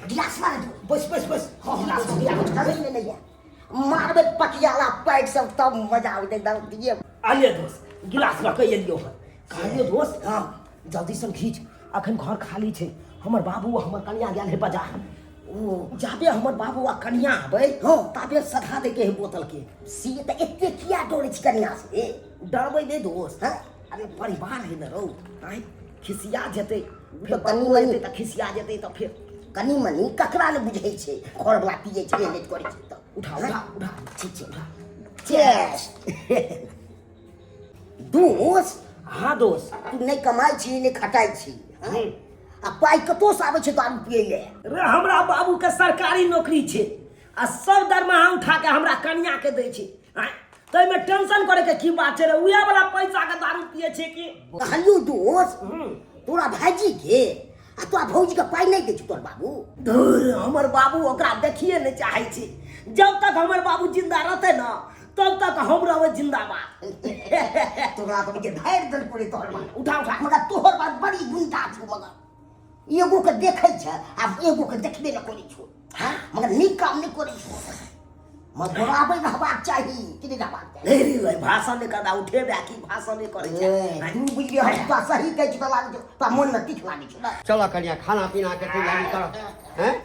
Speaker 4: गिलास मार दो। बस बस बस, हाँ गिलास गिलास कभी नहीं है। मारबे पटियाला पैक सब तब मजा आबे एकदम दिए।
Speaker 7: आलिए दोस्त, गिलास लऽ के एलियो हन। कहलियो दोस्त,
Speaker 4: हाँ।
Speaker 7: जल्दी से खींच, अखन घर खाली छै, हमर बाबू आ हमर कनिया गेल है बाजार।
Speaker 4: ओ
Speaker 7: जाबे हमर बाबू आ कनिया आबै,
Speaker 4: हाँ।
Speaker 7: ताबे सधा दे के है बोतल के।
Speaker 4: से तऽ एते किया डरै छी कनिया से?
Speaker 7: डरबै नहि दोस्त।
Speaker 4: हाँ?
Speaker 7: अरे परिवार है ने रौ, आँय खिसिया जेतै फेर,
Speaker 4: तऽ कनि
Speaker 7: बाबू
Speaker 4: मनि
Speaker 7: एतै तऽ खिसिया जेतै तऽ फेर।
Speaker 4: कनि मनि ककरा ने बुझै छै, घरवला पियै छै, लेट करै छै तऽ।
Speaker 7: उठा उठा उठा।
Speaker 4: ठीक छै, उठा। चेस दोस्त।
Speaker 7: हाँ दोस्त।
Speaker 4: तू नहि कमाइ छी, नहि खटाइ छी, हाँ? आ पाइ कतौसँ आबै छै दारू पियै लए?
Speaker 7: रे हमरा बाबू के सरकारी नौकरी छै आ सब दरमाहा उठा के हमरा कनिया के दै छै, आँय ताहिमे टेंशन करे के की बात छै रे? उएह वाला पैसा के दारू पिए छै की।
Speaker 4: कहलियौ दोस्त, तोरा भाईजी के
Speaker 8: आ तोरा भौजी के पाइ नहि दै छौ तोहर बाबू?
Speaker 7: धुर, हमर बाबू ओकरा देखिए नहि चाहै छै। जब तक हमर बाबू जिंदा रहतै ने तब तक हम रहबै जिंदाबाद।
Speaker 8: तोरा तऽ के धारि देलको रे तोहर बाप।
Speaker 7: उठा उठा।
Speaker 8: मगर तोहर बात बड़ी गुंडा छौ, मगर एगो के देखै छै आ एगो के देखबे नहि करै छौ। हाँ, मगर नीक काम नहि करै छौ, मगर बराबर रहबाक चाही कि नहि रहबाक चाही?
Speaker 7: नहीं रे, भाषण नहि करदा, उठेबे की भाषण नहि करै छै।
Speaker 8: ए, तू बुझि हम तोरा सही कहै छी तऽ लागै छौ तोरा मोनमे किछु लागै छौ ने।
Speaker 5: चलऽ कनिया, खाना पीना के तैयारी कर। हैं,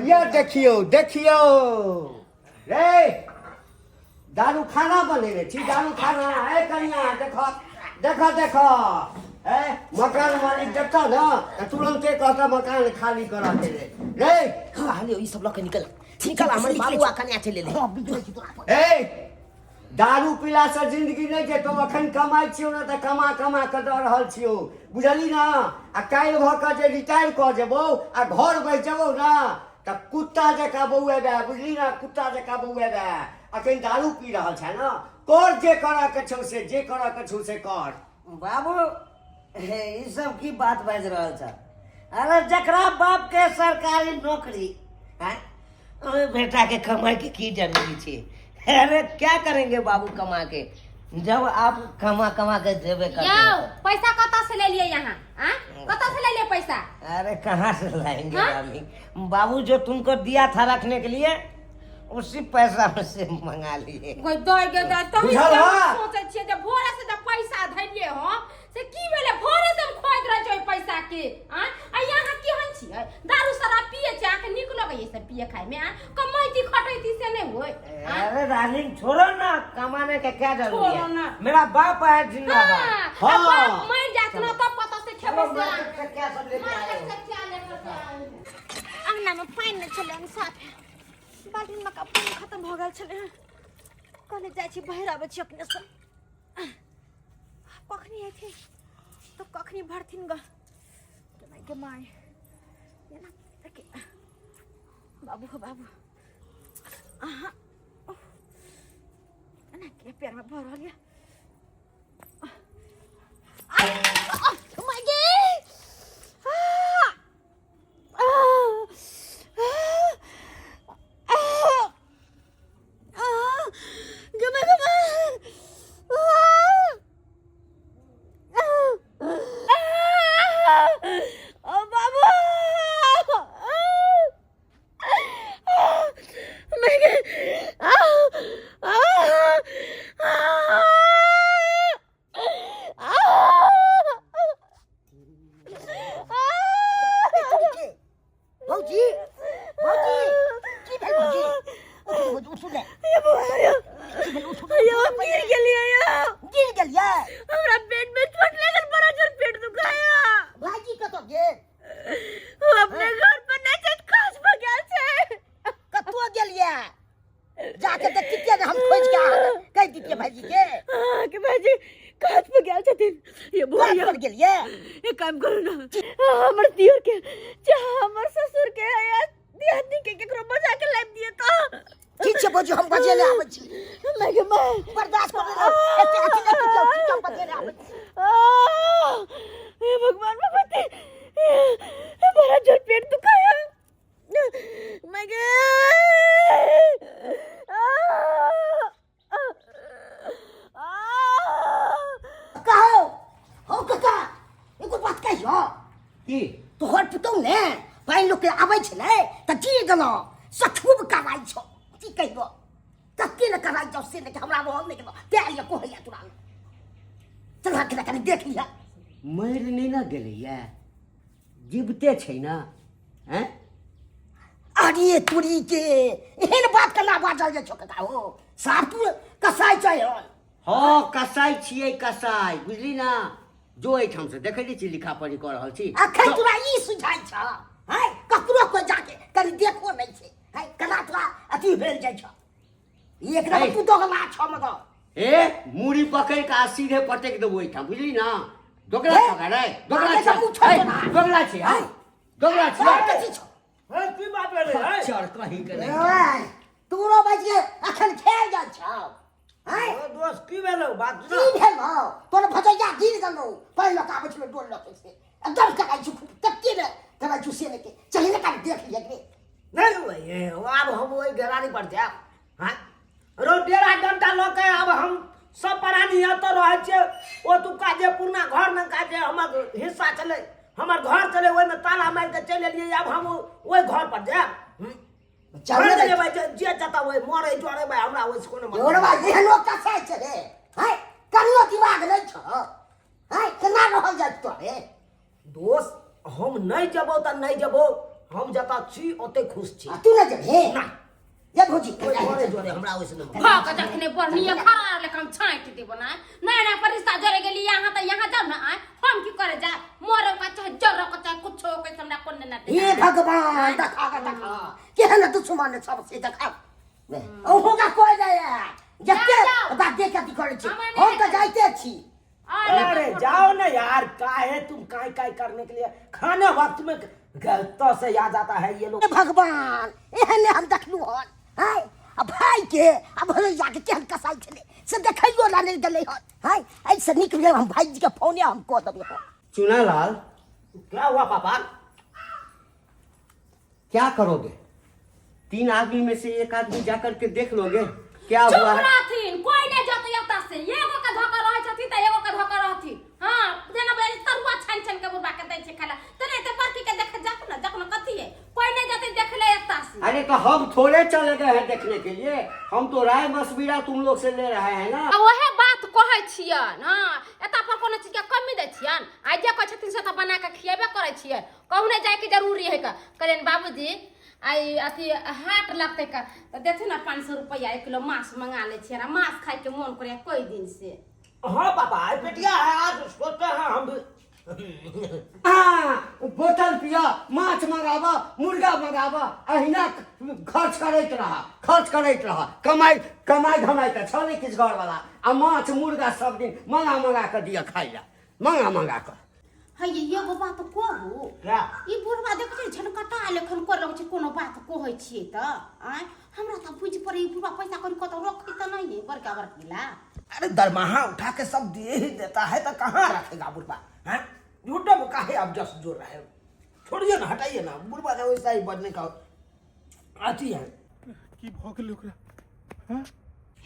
Speaker 5: ये देखियौ देखियौ रे, दारू खाना बनेने छी, दारू खाना। ए कनिया, देख देख देख, ए मकान मालिक देखतऽ ने तऽ तुरन्ते कहतऽ मकान खाली करऽ के लेल रे।
Speaker 4: हाँ, लियो, ई सब लऽ के निकल निकल, हमर बाबू आ कन्या चलि एलै।
Speaker 8: हँ, बिगड़ै छी तोरा पर।
Speaker 5: ए, दारू पीलासँ जिंदगी नहि जेतौ। अखन कमाइ छियौ ने तऽ कमा कमा कऽ दऽ रहल छियौ, बुझली ने? आ काल्हि भऽ कऽ जे रिटायर कऽ जेबौ आ घर बैस जेबौ ने तऽ कुत्ता जकाँ बौएबे, बुझली ने? कुत्ता जकाँ बौएबे। अखन दारू पी रहल छै ने, कर जे करऽ के छौ से, जे करऽ के छौ से कर।
Speaker 9: बाबू, हे, ई सब की बात बाजि रहल छ? अरे जकरा बाप के सरकारी नौकरी हैं, ओहि बेटा के कमाई के की जरूरी छै? अरे क्या करेंगे बाबू कमा के, जब आप कमा कमा के देबे करते
Speaker 3: यौ
Speaker 9: हो।
Speaker 3: पैसा कतऽ से लेलियै यहाँ? आ कतऽ से लेलियै पैसा?
Speaker 9: अरे कहाँ से लाएंगे?
Speaker 3: हाँ?
Speaker 9: मामी, बाबू जो तुमको दिया था रखने के लिए, उसी पैसा में से मंगा लिए।
Speaker 3: गई दई गई दई, तभी
Speaker 5: बुझल
Speaker 3: से हम
Speaker 5: हा?
Speaker 3: सोचै छियै जे भोरे से जे पैसा धैलियै हम से की भेलै। भोरे से हम खोजि रहल छियै ओहि पैसा के। आ आ यहाँ केहन छियै, दारू शराब पियै छै? अहाँके नीक लगैए सब पियै खायमे? आ कमैती खटैती से नहि होय आ?
Speaker 9: अरे डार्लिंग, छोड़ो ना, कमाने का क्या जरूरी
Speaker 3: छोड़ो
Speaker 9: है?
Speaker 3: ना।
Speaker 9: मेरा बाप है जिंदाबाद।
Speaker 3: हाँ, आ
Speaker 5: हाँ।
Speaker 3: बाप मरि जात ना तब कतऽ से खेबै से?
Speaker 9: मार्केट से क्या सब लेके आए
Speaker 3: मार्केट
Speaker 9: हो?
Speaker 3: से क्या लेकर के आए हो?
Speaker 2: अंगना में पानि नहि छलै हन साफ, बाल्टीन में का पानि खत्म भऽ गेल छलै हन। कहने जाइ छी, बहिर आबै छी अपनेसँ। कखनी अयथिन तऽ कखनी भरथिन ग के माय एना के बाबू हो बाबू। अहाँ एना के पैरमे भऽ रहल यऽ।
Speaker 8: भौजी, भौजी, की भेल भौजी? उठू भौजी, उठू ने। की भेल? उठू।
Speaker 2: यौ, हम गिर गेलियै यौ।
Speaker 8: गिर गेलियै?
Speaker 2: हमरा पेट में चोट लागल, बड़ा जोर पेट दुखाया।
Speaker 8: भाईजी कतऽ गेल?
Speaker 2: ओ अपने घर पर नहि छै, काज पर गेल छै।
Speaker 8: कतऽ गेलियै? जाके देखतियै ने, हम खोजि के अहाँके कहि दितियै भाईजी के।
Speaker 2: अहाँके भाईजी काज पर गेल छथिन ये
Speaker 8: काज
Speaker 2: बुढ़िया।
Speaker 8: पर गेलियै?
Speaker 2: एक काम करू ना, हमर दियर के चाहे हमर ससुर के या दियादनी के केकरो बजा के लाबि दिअ तऽ।
Speaker 8: ठीक छै भौजी, हम बजेले आबै छी।
Speaker 2: मैं के माय
Speaker 8: बर्दाश्त करू ने, एते अथी नहि करियौ, ठीक छै, हम बजेले आबै छी।
Speaker 2: आह, हे भगवान भगवती, बड़ा जोर पेट दुखाया मैं गे।
Speaker 8: कहो हौ काका, एगो बात कहियो।
Speaker 5: की?
Speaker 8: तोहर पुतहु ने पानि लोक के आबै छलै तऽ गिर गेलौ से खूब कराइ छौ। की कहियो, तते ने कराइ छौ से ने हमरा रहल नहि गेलौ, तें लिए कहैया तोरा लग। चल हट, कनि देख लिह।
Speaker 5: मरि नहि ने गेलैया, जीविते छै ने? हैं?
Speaker 8: अरे तुरी के, एहन बात केना बाजल जाइ छौ काका? हो साफ तू कसाई छै हन।
Speaker 5: हँ, कसाई छियै कसाई, बुझली ना? जो एहिठाम से, देखै नहि छी लिखा पढ़ी कऽ रहल छी।
Speaker 8: अखन तोरा ई सुझाइ छ हैं? ककरो कोइ जाके कनि देखो नहि छै हैं, केना तोरा अथी भेल जाइ छ ई एकदम।
Speaker 5: है।
Speaker 8: तू दोगला छ मगर।
Speaker 5: ए, मूड़ी पकड़ि कऽ आ सीधे पटकि देबो एहिठाम, बुझली ना? दोगला
Speaker 8: हे?
Speaker 5: छौ रे, दोगला
Speaker 8: आगे
Speaker 5: छै।
Speaker 8: से मुँह छोड़
Speaker 5: हे,
Speaker 8: देना।
Speaker 5: दोगला छै। हँ, दोगला छै।
Speaker 8: सब कथी छौ?
Speaker 6: हे, की बात भेलै है?
Speaker 5: चर कहीं के नहि।
Speaker 8: ए, तोरो बज के अखन खेल जाइ छौ हैं?
Speaker 9: ओ दोस्त, की भेलौ बात?
Speaker 8: की भेलौ? तोर भजैया गिर गेलौ, पानि लऽ कऽ आबै छलै डोल लऽ के से। एकदम कराइ छु खूब तत्ते ने कराइ छु से ने के चली ने कान देख लियै रे।
Speaker 4: नहीं भाई, आब हम ओहि घेरारी पर जायब। हाँ रो डेरा डंटा लऽ के आब हम सब प्राणी एतऽ रहै छियै। ओतुका जे पुरना घर में का जे हमर हिस्सा छलै, हमर घर छलै, ओहिमे ताला मारि के चलि एलियै। आब हम ओहि घर पर जायब?
Speaker 8: चल ने।
Speaker 4: जेबै जे जे जतऽ ओहि मरै जरै भाई, हमरा ओहिसँ कोनो मतलब
Speaker 8: जोड़वा एहनो कसाइ छै रे हैं, कनियो दिमाग नहि छौ हैं, केना रहल जाइत तोरे?
Speaker 4: दोस्त, हम नहि जेबौ तऽ नहि जेबौ, हम जतऽ छी ओतै खुश छी।
Speaker 8: आ तू नहि जेबही?
Speaker 4: नहि।
Speaker 8: ये भौजी।
Speaker 4: ओहि मरै जरै हमरा ओहिसँ नहि मतलब।
Speaker 3: भऽ के जखने बढ़निए खड़ा लेखा हम छाँटि देबो ना। नया नया पर रिश्ता जरे गेली यहाँ तऽ यहाँ जाउ ना। आय हम की करे जा मरे का चाहे जरे का चाहे कुछो के हमरा कोन ना।
Speaker 8: हे भगवान, देखा के देखा केहन दुश्मन सब से देखा अहूँ का कोई नहीं है जते
Speaker 3: जाओ।
Speaker 8: बात देख के अथी करै छी।
Speaker 3: हमरा नहि
Speaker 8: हम तऽ जाइते छी।
Speaker 4: अरे जाओ ना यार, काहे तुम काय काय करने के लिए खाने वक्त में गलत से याद आता है ये लोग।
Speaker 8: हे भगवान, एहन हम देखलू हन हैं आ भाई के आ भैया के केहन कसाई छलै से देखैयो ला नहि गेलै हन हैं। एहिसँ नीक भेल हम भाईजी के फोने हम कऽ देबै हन।
Speaker 5: चुनालाल।
Speaker 4: क्या हुआ पापा?
Speaker 5: क्या करोगे? 3 आदमी में से एक आदमी जाकर के देख लोगे क्या
Speaker 3: चुप
Speaker 5: हुआ है?
Speaker 3: रहथिन, कोई नहीं जतै एतऽ से। एगो के धोखा रहै छथिन तऽ एगो के धोखा रहथिन। हाँ, जेना बजै तरुआ छानि छानि के बुढ़बा के दै छै खाय ला, तेना एते बड़की के देखे जाक ना जखन कथी है कोई नहीं जतै देखे ले एतऽ से।
Speaker 5: अरे तो हम थोड़े चले गए हैं देखने के लिए, हम तो राय मशविरा तुम लोग से ले रहे हैं ना।
Speaker 3: आ वहे बात कहै छियन। हाँ, एतऽ पर कोनो चीज के कमी दै छियन? आइ जे कहै छथिन से तऽ बना के खिएबे करै छियै, कहूँ नहि जायके जरूरी है। का कहलियनि बाबूजी आइ अथी हाट लगतै का तऽ देथिन ने 500 रुपैआ, 1 किलो माछ मंगा लै छियै, हमरा माछ खायके मोन करैया कोई दिन से।
Speaker 4: हाँ पापा, आई बेटिया है, आज सोचते हैं हम भी।
Speaker 5: हाँ, बोतल पिया, माछ मंगावा, मुर्गा मंगावा, अहिना खर्च करैत रहा, खर्च करैत रहा। कमाई कमाई धमाई तऽ छल नहि किछु घरवाला, आ माछ मुर्गा सब दिन मंगा मंगा कऽ दिअ खाइ लए, मंगा मंगा कऽ।
Speaker 3: है ये एगो बात कहू?
Speaker 4: क्या?
Speaker 3: ई बुढ़वा देखै छै झनकटा लेखन कर लगै छै, कोनो बात कहै छियै तऽ आँय हमरा तऽ बुझि पड़ै ई बुढ़वा पैसा कौड़ी कतौ रखै तऽ नहि है बड़का बड़की ला।
Speaker 4: अरे दरमाहा उठा के सब दिए ही देता है तो कहाँ रखेगा बुढ़वा? हैं, झूठा में काहे आप जस जोड़ रहे हो? छोड़िए ना, हटाइए ना, बुढ़वा का वैसा ही बजने का आती है।
Speaker 1: की भऽ गेलै ओकरा? हैं?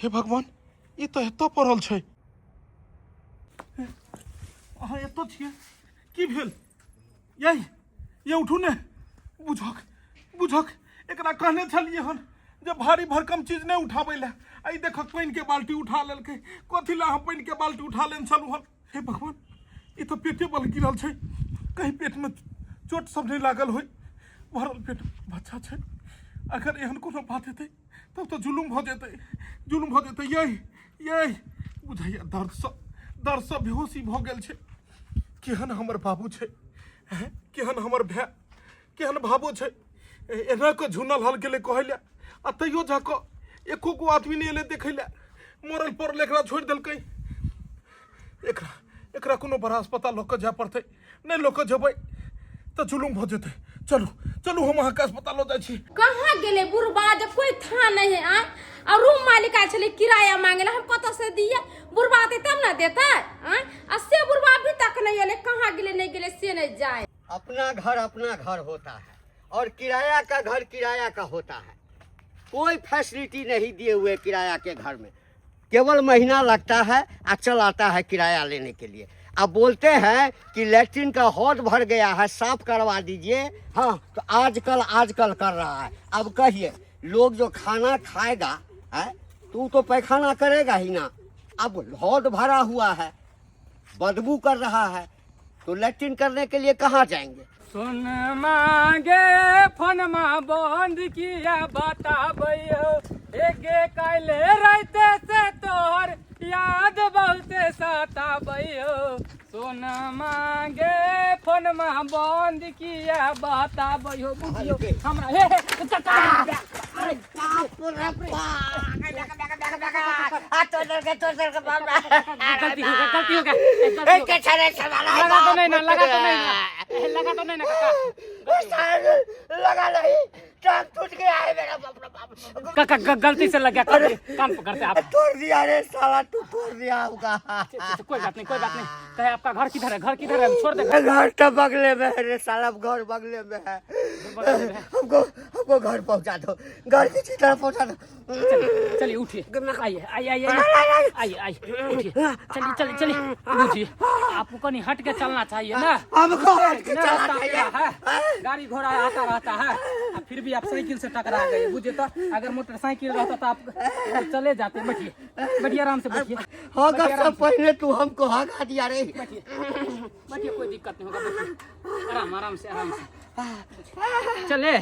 Speaker 1: हे भगवान, ई तऽ एतऽ पड़ल छै। अहाँ एतऽ छियै? की भेल यै? ये उठू ने। बुझक बुझक, एकरा कहने छलियै हन जे भारी भरकम चीज नहि उठाबै लए, आ ई देखक पानिके बाल्टी उठा लेलकै। कथी लए अहाँ पानिके बाल्टी उठा लेने छलहुँ हन? हे भगवान, ई तऽ पेटे बल गिरल छै, कहीं पेटमे चोट सब नहि लागल होय। भरल पेट बच्चा छै, अगर एहन कोनो बात हेतै तब तऽ जुलुम भऽ जेतै, जुलुम भऽ जेतै। यै यै, बुझाइया दर्दसँ बेहोशी भऽ गेल छै। केहन हमर बाबू छै हैं, केहन हमर भाय, केहन भाबो छै। एना कऽ झुनल हल गेलै कहै लए, आ तैयो जा कऽ एको गो आदमी नहि एलै देखै लए। मरल पड़ल एकरा छोड़ि देलकै। एकरा एकरा कोनो बड़ा अस्पताल लऽ कऽ जाय पड़तै, नहि लऽ कऽ जेबै तऽ जुलुम भऽ जेतै। चलू चलू, हम अहाँके अस्पताल लऽ जाइ छी।
Speaker 3: कहाँ गेलै बुढ़बा जे कोई था नहीं है? आय आ रूम मालिक आयल छलै किराया मांगे ला, हम कतऽ से दिए? बुढ़बा अतै तब ना देतै। आय आ से बुढ़बा अभी तक नहीं एलै, कहाँ गेलै नहीं गेलै से नहीं जाए।
Speaker 5: अपना घर अपना घर होता है और किराया का घर किराया का होता है। कोई फैसिलिटी नहीं दिए हुए किराया के घर में, केवल महीना लगता है और चल आता है किराया लेने के लिए। अब बोलते हैं कि लैट्रिन का हौद भर गया है, साफ करवा दीजिए। हाँ, तो आजकल आजकल कर रहा है। अब कहिए, लोग जो खाना खाएगा है तो वो तो पैखाना करेगा ही ना। अब हौद भरा हुआ है, बदबू कर रहा है, तो लैट्रिन करने के लिए कहाँ जाएंगे?
Speaker 10: सुन मांगे फोनमा बंद किया बताबैयो, एगे काल्हि राते से तोहर याद बहुते सताबैयो। सुन मांगे फोनमा बंद किया बताबैयो। बुझियो हमरा हे हे काका,
Speaker 9: अरे बाप रे बाप,
Speaker 10: गलती हो गया, गलती हो गया, गलती हो गया। लगा तो नहीं ना, लगा तो नहीं ना, लगा तो नहीं ना काका?
Speaker 5: लगा नहीं, टांग टूट गया है मेरा। बाप रे बाप।
Speaker 10: काका गलती से लग गया।
Speaker 5: अरे
Speaker 10: कान पकड़ते आप।
Speaker 5: तोड़ दिया रे साला, तू तोड़ दिया हमका।
Speaker 10: कोई बात नहीं, कोई बात नहीं। कहे आपका घर किधर है? घर किधर है? छोड़ दे।
Speaker 5: घर तो बगले में है रे साला, घर बगले में है। हमको हमको घर पहुंचा दो, घर किसी तरह पहुंचा दो।
Speaker 10: चलिए चलिए उठिए, आइए आइए आइए आइए आइए, उठिए, चलिए चलिए चलिए, उठिए। आपको कहीं हट के चलना चाहिए ना।
Speaker 5: हमको हट के
Speaker 10: ना,
Speaker 5: चलना
Speaker 10: रास्ता
Speaker 5: चाहिए।
Speaker 10: है, गाड़ी घोड़ा आता रहता है, फिर भी आप साइकिल से टकरा गए। बुझे तो अगर मोटरसाइकिल रहता तो आप चले जाते। बैठिए बैठिए आराम से बैठिए।
Speaker 5: होगा सब पहले तू हमको हगा दिया रे।
Speaker 10: बैठिए बैठिए, कोई दिक्कत नहीं होगा, बैठिए आराम आराम से, आराम से चले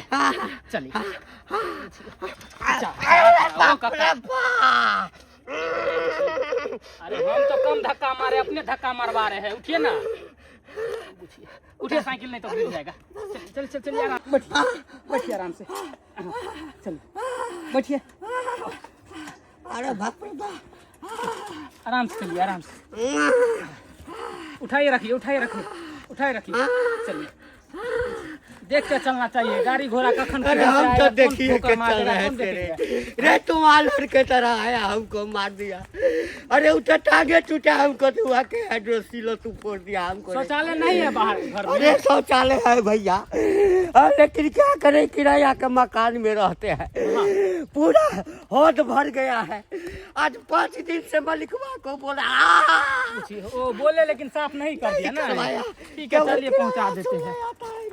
Speaker 10: चलिए। अरे हम तो कम धक्का मारे, अपने धक्का मारवा रहे हैं। उठिए ना, उठिए, साइकिल नहीं तो गिर जाएगा। चल चल चलिए आराम, बैठिए बैठिए आराम से, चलिए बैठिए।
Speaker 5: अरे बाप रे बाप,
Speaker 10: आराम से चलिए, आराम से उठाइए रखिए, उठाइए रखिए, उठाइए रखिए, चलिए। देख के चलना चाहिए, गाड़ी घोड़ा कखन।
Speaker 5: अरे हम तो देखिए के चल रहे थे रे, तुम आलर के तरह आया हमको मार दिया। अरे उठा टांगे टूटा हमको, तो हुआ के हाइड्रोसिलो तू फोड़ दिया हमको।
Speaker 10: शौचालय नहीं है बाहर घर में?
Speaker 5: अरे शौचालय है भैया, लेकिन क्या करें, किराया के मकान में रहते हैं। पूरा होद भर गया है। आज 5 दिन से मलिकवा को बोला,
Speaker 10: वो बोले लेकिन साफ नहीं कर दिया ना। ठीक है चलिए पहुँचा देते हैं।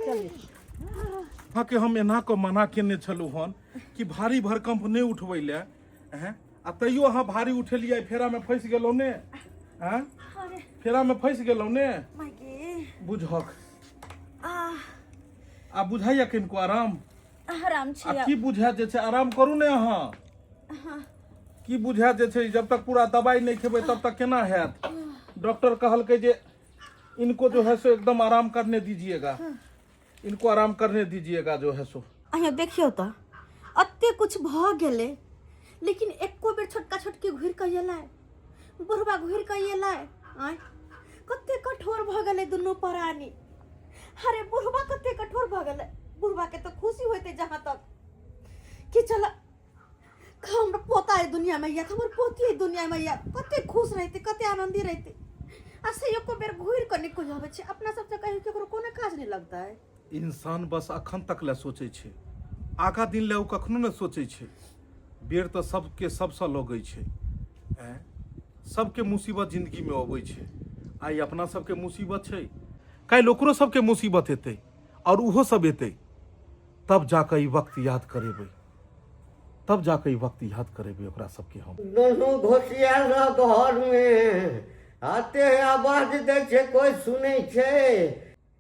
Speaker 10: चलिए।
Speaker 1: अहाँके हम एना कऽ मना केने छलहुँ हन कि भारी भरकम्प नहि उठबै लए, हैं, आ तैयो अहाँ भारी उठेलियै, फेरामे फँसि गेलहुँ ने, हैं, फेरामे फँसि गेलहुँ ने। बुझहक आ बुझाइया किनको आराम?
Speaker 2: आराम छी।
Speaker 1: आ की बुझायत जे छै? आराम करू ने अहाँ। की बुझायत जे छै? जब तक पूरा दवाई नहि खेबै तब तक केना हैत? डॉक्टर कहलकै जे इनको जो है सो एकदम आराम करने दीजिएगा, इनको आराम करने दीजिएगा जो है सो।
Speaker 2: अहाँ देखियौ तऽ एते कुछ भऽ गेलै, लेकिन एको बेर छोटका छोटकी घुरि कऽ एलै, बुढ़बा घुरि कऽ एलै। आँय कते कठोर भऽ गेलै दुनू प्राणी। अरे बुढ़बा कते कठोर भऽ गेलै। बुढ़बा के तऽ खुशी होइतै जहाँ तक कि चल हमर पोता एहि दुनियामे यऽ, हमर पोती एहि दुनियामे यऽ, कते खुश रहितै, कते आनन्दी रहितै। आ से एको बेर घुरि कऽ नहि कोइ अबै छै। अपना सब तऽ कहियो केकरो कोनो काज नहि लगतै।
Speaker 1: इंसान बस अखन तक लए सोचै छै, आगा दिन लए ओ कखनो नहि सोचै छै। बेर तऽ सबके सबसँ लगै छै, आँय सबके मुसीबत जिन्दगीमे अबै छै। आइ अपना सबके मुसीबत छै, काल्हि ओकरो सबके मुसीबत एतै आओर ओहो सब एतै, तब जाकऽ ई वक्त याद करेबै, तब जाकऽ ई वक्त याद करेबै ओकरा सबके हम।
Speaker 5: दोनों घोसियाल रह घर में, आते आवाज दै छै, कोई सुनै छै?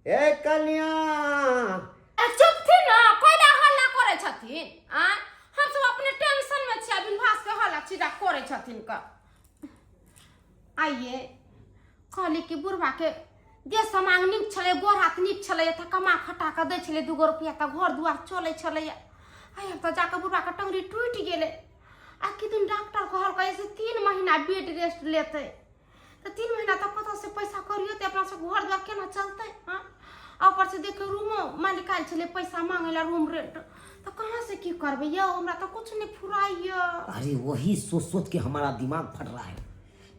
Speaker 5: ए कन्या
Speaker 3: चुप थी ना, कोइला हल्ला करै छथिन। आ हम सब अपने टेंशन में छियै, बिनभास के हल्ला चिल्ला करै छथिन। क आइए कहली कि बुढ़वा के देह समांग नीक छलै, गोर हाथ नीक छलै, तऽ कमा खटा कऽ दै छलै 2 गो रुपया, तऽ घर दुआर चलै छलै। आइ हम तऽ जाकऽ बुढ़वा के टंगरी टूटि गेलै। आ किदन डॉक्टर कहलकै से 3 महीना बेड रेस्ट लेतै, तऽ 3 महीना तक कतऽ से पैसा करियो तऽ अपना सब घर दुआर केना चलतै? हाँ आ ऊपर से देखियौ रूमो मालिक आयल छलै पैसा मांगे ला रूम रेंट, तऽ कहाँ से की करबै यौ? हमरा तऽ कुछ नहि फुराइया।
Speaker 4: अरे वही सोच सोच के हमारा दिमाग फट रहा है,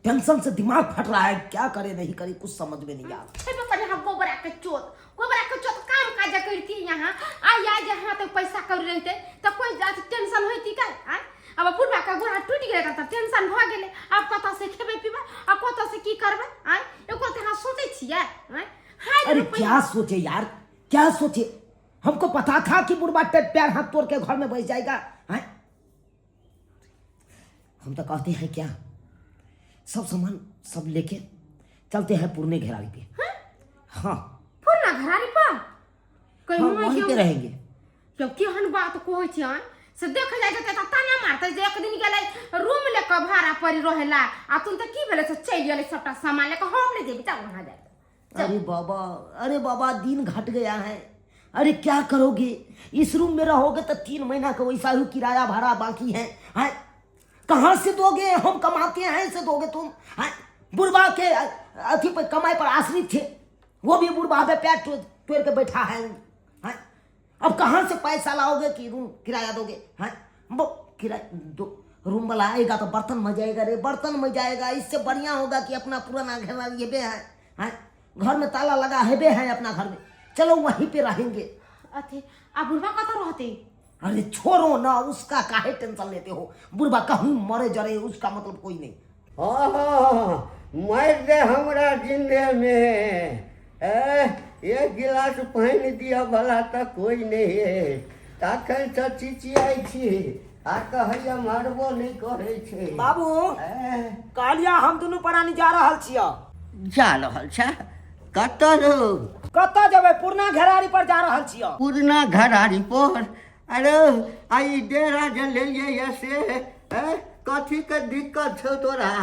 Speaker 4: टेंशन से दिमाग फट रहा है, क्या करे नहीं करे कुछ समझ में नहीं आ रहा।
Speaker 3: छेबे करे हम गोबरा के चोत, गोबरा के चोत काम काज करती यहाँ आई आई जे हाथ पैसा कर रहते तऽ कोई टेंशन होती का? आय अब बुढ़बा के गोड़ा टूटि गेलै तऽ टेंशन भऽ गेलै। आब कतऽ से खेबै पीबै आ कतऽ से की करबै? आय एको तऽ अहाँ सोचै छियै? आय हाय।
Speaker 4: अरे क्या सोचे यार, क्या सोचे? हमको पता था कि बुढ़बा पैर हाथ तोड़ के घर में बैठ जाएगा। हैं हम तो कहते हैं क्या, सब सामान सब लेके चलते हैं पुरने घेरारी पे। हाँ
Speaker 3: पुरना घेरारी पर कहीं
Speaker 4: हाँ, वहीं पे रहेंगे।
Speaker 3: क्यों केहन बात कहै छै? आँय से देख जाइ जेतै तऽ ताना मारतै जे एक दिन गेलै रूम ले कऽ भाड़ा पर रहेला आ तुम तऽ की भेलै से चलि गेलै सबटा सामान लेके। हम नहि जेबै, चल वहाँ जाए।
Speaker 4: अरे बाबा, अरे बाबा दिन घट गया है। अरे क्या करोगे, इस रूम में रहोगे तो 3 महीना का वैसा ही किराया भाड़ा बाकी है, हैं कहाँ से दोगे? हम कमाते हैं से दोगे तुम? हैं बुढ़वा के अथी पर कमाई पर आश्रित थे, वो भी बुढ़वा पे पैर तोड़ के बैठा है, हैं अब कहाँ से पैसा लाओगे कि रूम किराया दोगे? हैं वो किराया दो रूम वाला आएगा तो बर्तन में जाएगा रे, बर्तन में जाएगा। इससे बढ़िया होगा कि अपना पुराना घर ये बे है, हैं? घर में ताला लगा हेबे है अपना घर में, चलो वहीं पे रहेंगे।
Speaker 3: अथी आ बुढ़वा कतऽ रहते?
Speaker 4: अरे छोड़ो ना उसका, काहे टेंशन लेते हो? बुढ़वा कहूँ मरे जरे उसका मतलब कोई नहीं।
Speaker 5: हाँ, मारि दे हमरा जिंदे में, ए एक गिलास पानि दिअ वाला तऽ कोई नहि है। तखन से चिचियाइ छी आ कहैया मारबो नहि करै छै।
Speaker 7: बाबू
Speaker 5: ए,
Speaker 7: कहलिया हम दुनू प्राणी जा रहल छियै।
Speaker 5: जा रहल छै कतऽ रौ?
Speaker 7: कतऽ जेबै, पुरना घेरारी पर जा रहल छियै।
Speaker 5: पुरना घरारी पर? अरे आ ई डेरा जे लेलियै ये से ए, कथी के दिक्कत छौ तोरा?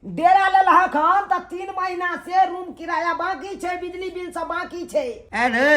Speaker 7: डेरा लेलहक हन तऽ 3 महीना से रूम किराया बाकी छै, बिजली बिल सब बाकी छै।
Speaker 5: अरे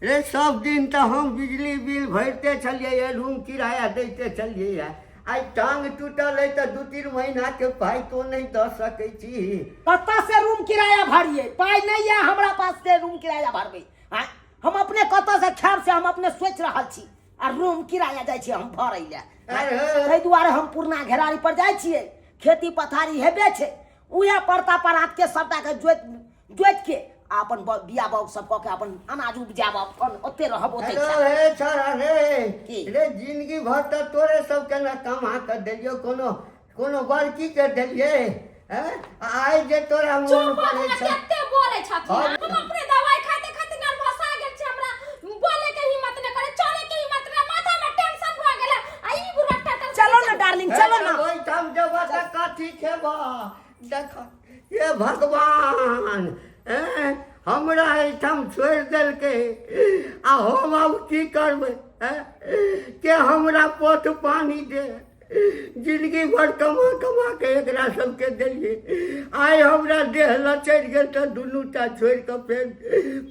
Speaker 5: रे सब दिन तऽ हम बिजली बिल भरिते छलियै ये, रूम किराया दैते छलियै ये। आइ टांग टूटल अइ तऽ 2-3 महीना के पाइ तो नहि दऽ सकै छी।
Speaker 7: कतऽ से रूम किराया भरियै? पाइ नहि यऽ हमरा पास से रूम किराया भरबै। आँय, हम अपने कतऽ से खायब से हम अपने सोचि रहल छी, आ रूम किराया जाइ छियै हम भरै लए।
Speaker 5: अरे।
Speaker 7: ताहि दुआरे हम पुरना घेरारी पर जाइ छियै, खेती पथारी हेबे छै, उएह परता परात के सबटा के जोति जोति के आ अपन बिया बाउग सब कऽ के अपन अनाज उपजायब, अपन ओते रहब ओते
Speaker 5: हेलो
Speaker 7: खायब।
Speaker 5: हे छोरा रे।
Speaker 7: की?
Speaker 5: रे जिंदगी भर तऽ तोरे सबके ने कमा कऽ देलियौ, कोनो कोनो बड़की के देलियै हैं? आइ जे तोरा मोन
Speaker 3: चुप
Speaker 5: पड़ै
Speaker 3: हमरा
Speaker 5: छौ।
Speaker 3: कते बोलै छथिन।
Speaker 5: हाँ।
Speaker 3: हम अपने दवाई खाते खाते नर्वस आ गेल छी, हमरा बोले के हिम्मत नहि करे, चले के हिम्मत नहि, माथा में टेंशन भऽ गेल आ ई बुढ़ा टटल।
Speaker 7: चलो ना डार्लिंग, चलो ना।
Speaker 5: ओहिठाम जेबह तऽ कथी खेबह? देख हे भगवान, हैं? हमरा एहिठाम छोड़ि देलकै आ हम आब की करबै? हैं? के हमरा पोथ पानी दे? जिंदगी भर कमा कमा के एकरा सबके देलियै, आइ हमरा देह लचरि गेल तऽ दुनू टा छोड़ि कऽ फेर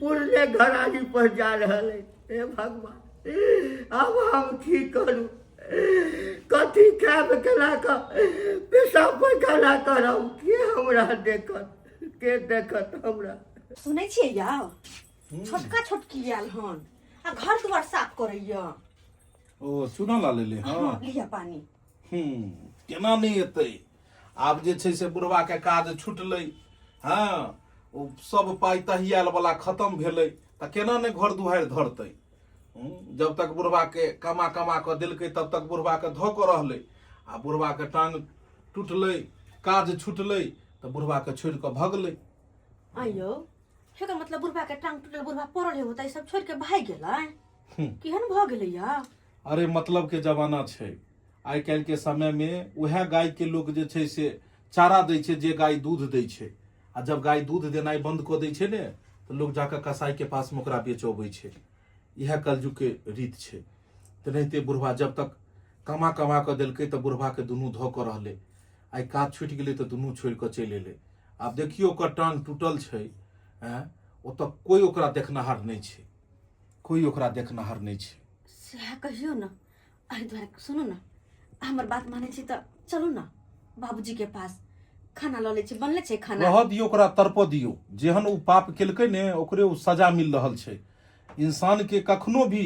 Speaker 5: पुरने घरारी पर जा रहल अछि। हे भगवान, आब हम की करू? कथी खायब? केना कऽ पेशाब पैखाना करब? के हमरा देखत? के देखत हमरा?
Speaker 2: सुनै छियै यौ, छोटका छोटकी आयल हन आ घर दुआर साफ करैया।
Speaker 1: ओ चूना ला लेले? हँ,
Speaker 2: लिअ पानी।
Speaker 1: केना नहि एतै? आब जे छै से बुढ़वा के काज छुटलै। हँ, ओ सब पाइ तहियाल वाला खत्म भेलै तऽ केना नहि घर दुआरि धरतै? जब तक बुढ़वा के कमा कमा कऽ देलकै तब तक बुढ़वा के धऽ कऽ रहलै, आ बुढ़वा के टांग टूटलै, काज छुटलै तऽ बुढ़वा के छोड़ि कऽ भगलै।
Speaker 2: आइयो एकर मतलब बुढ़वा के टांग टूटल, बुढ़वा पड़ल है, ई सब छोड़ के भागि गेलै? केहन भऽ गेलै या?
Speaker 1: अरे मतलब के जमाना छै आइ काल्हि के समय में। उएह गाय के लोक जे छै से चारा दै छै जे गाय दूध दै छै, आ जब गाय दूध देनाइ बंद कऽ दै छै ने तऽ लोक जाकऽ कसाई के पास में ओकरा बेचऽबै छै। इएह कलयुग के रीत छै। तेनाहिते बुढ़वा जब तक कमा कमा कऽ देलकै तऽ बुढ़वा के दुनू धऽ कऽ रहलै, आइ काज छुटि गेलै तऽ दुनू छोड़ि कऽ चलि एलै। आब देखियौ, ओकर टांग टूटल छै, आँय, ओतऽ कोइ ओकरा देखनाहार नहि छै, कोइ ओकरा देखनाहार नहि छै।
Speaker 2: सएह कहियौ ने। एहि दुआरे सुनू ने, हमर बात मानै छी तऽ चलू ने बाबूजी के पास, खाना लऽ लै छी, बनले छै खाना।
Speaker 1: रहऽ दियौ ओकरा, तड़पऽ दियौ। जेहन ओ पाप केलकै ने ओकरे ओ सजा मिल रहल छै। इंसान के कखनो भी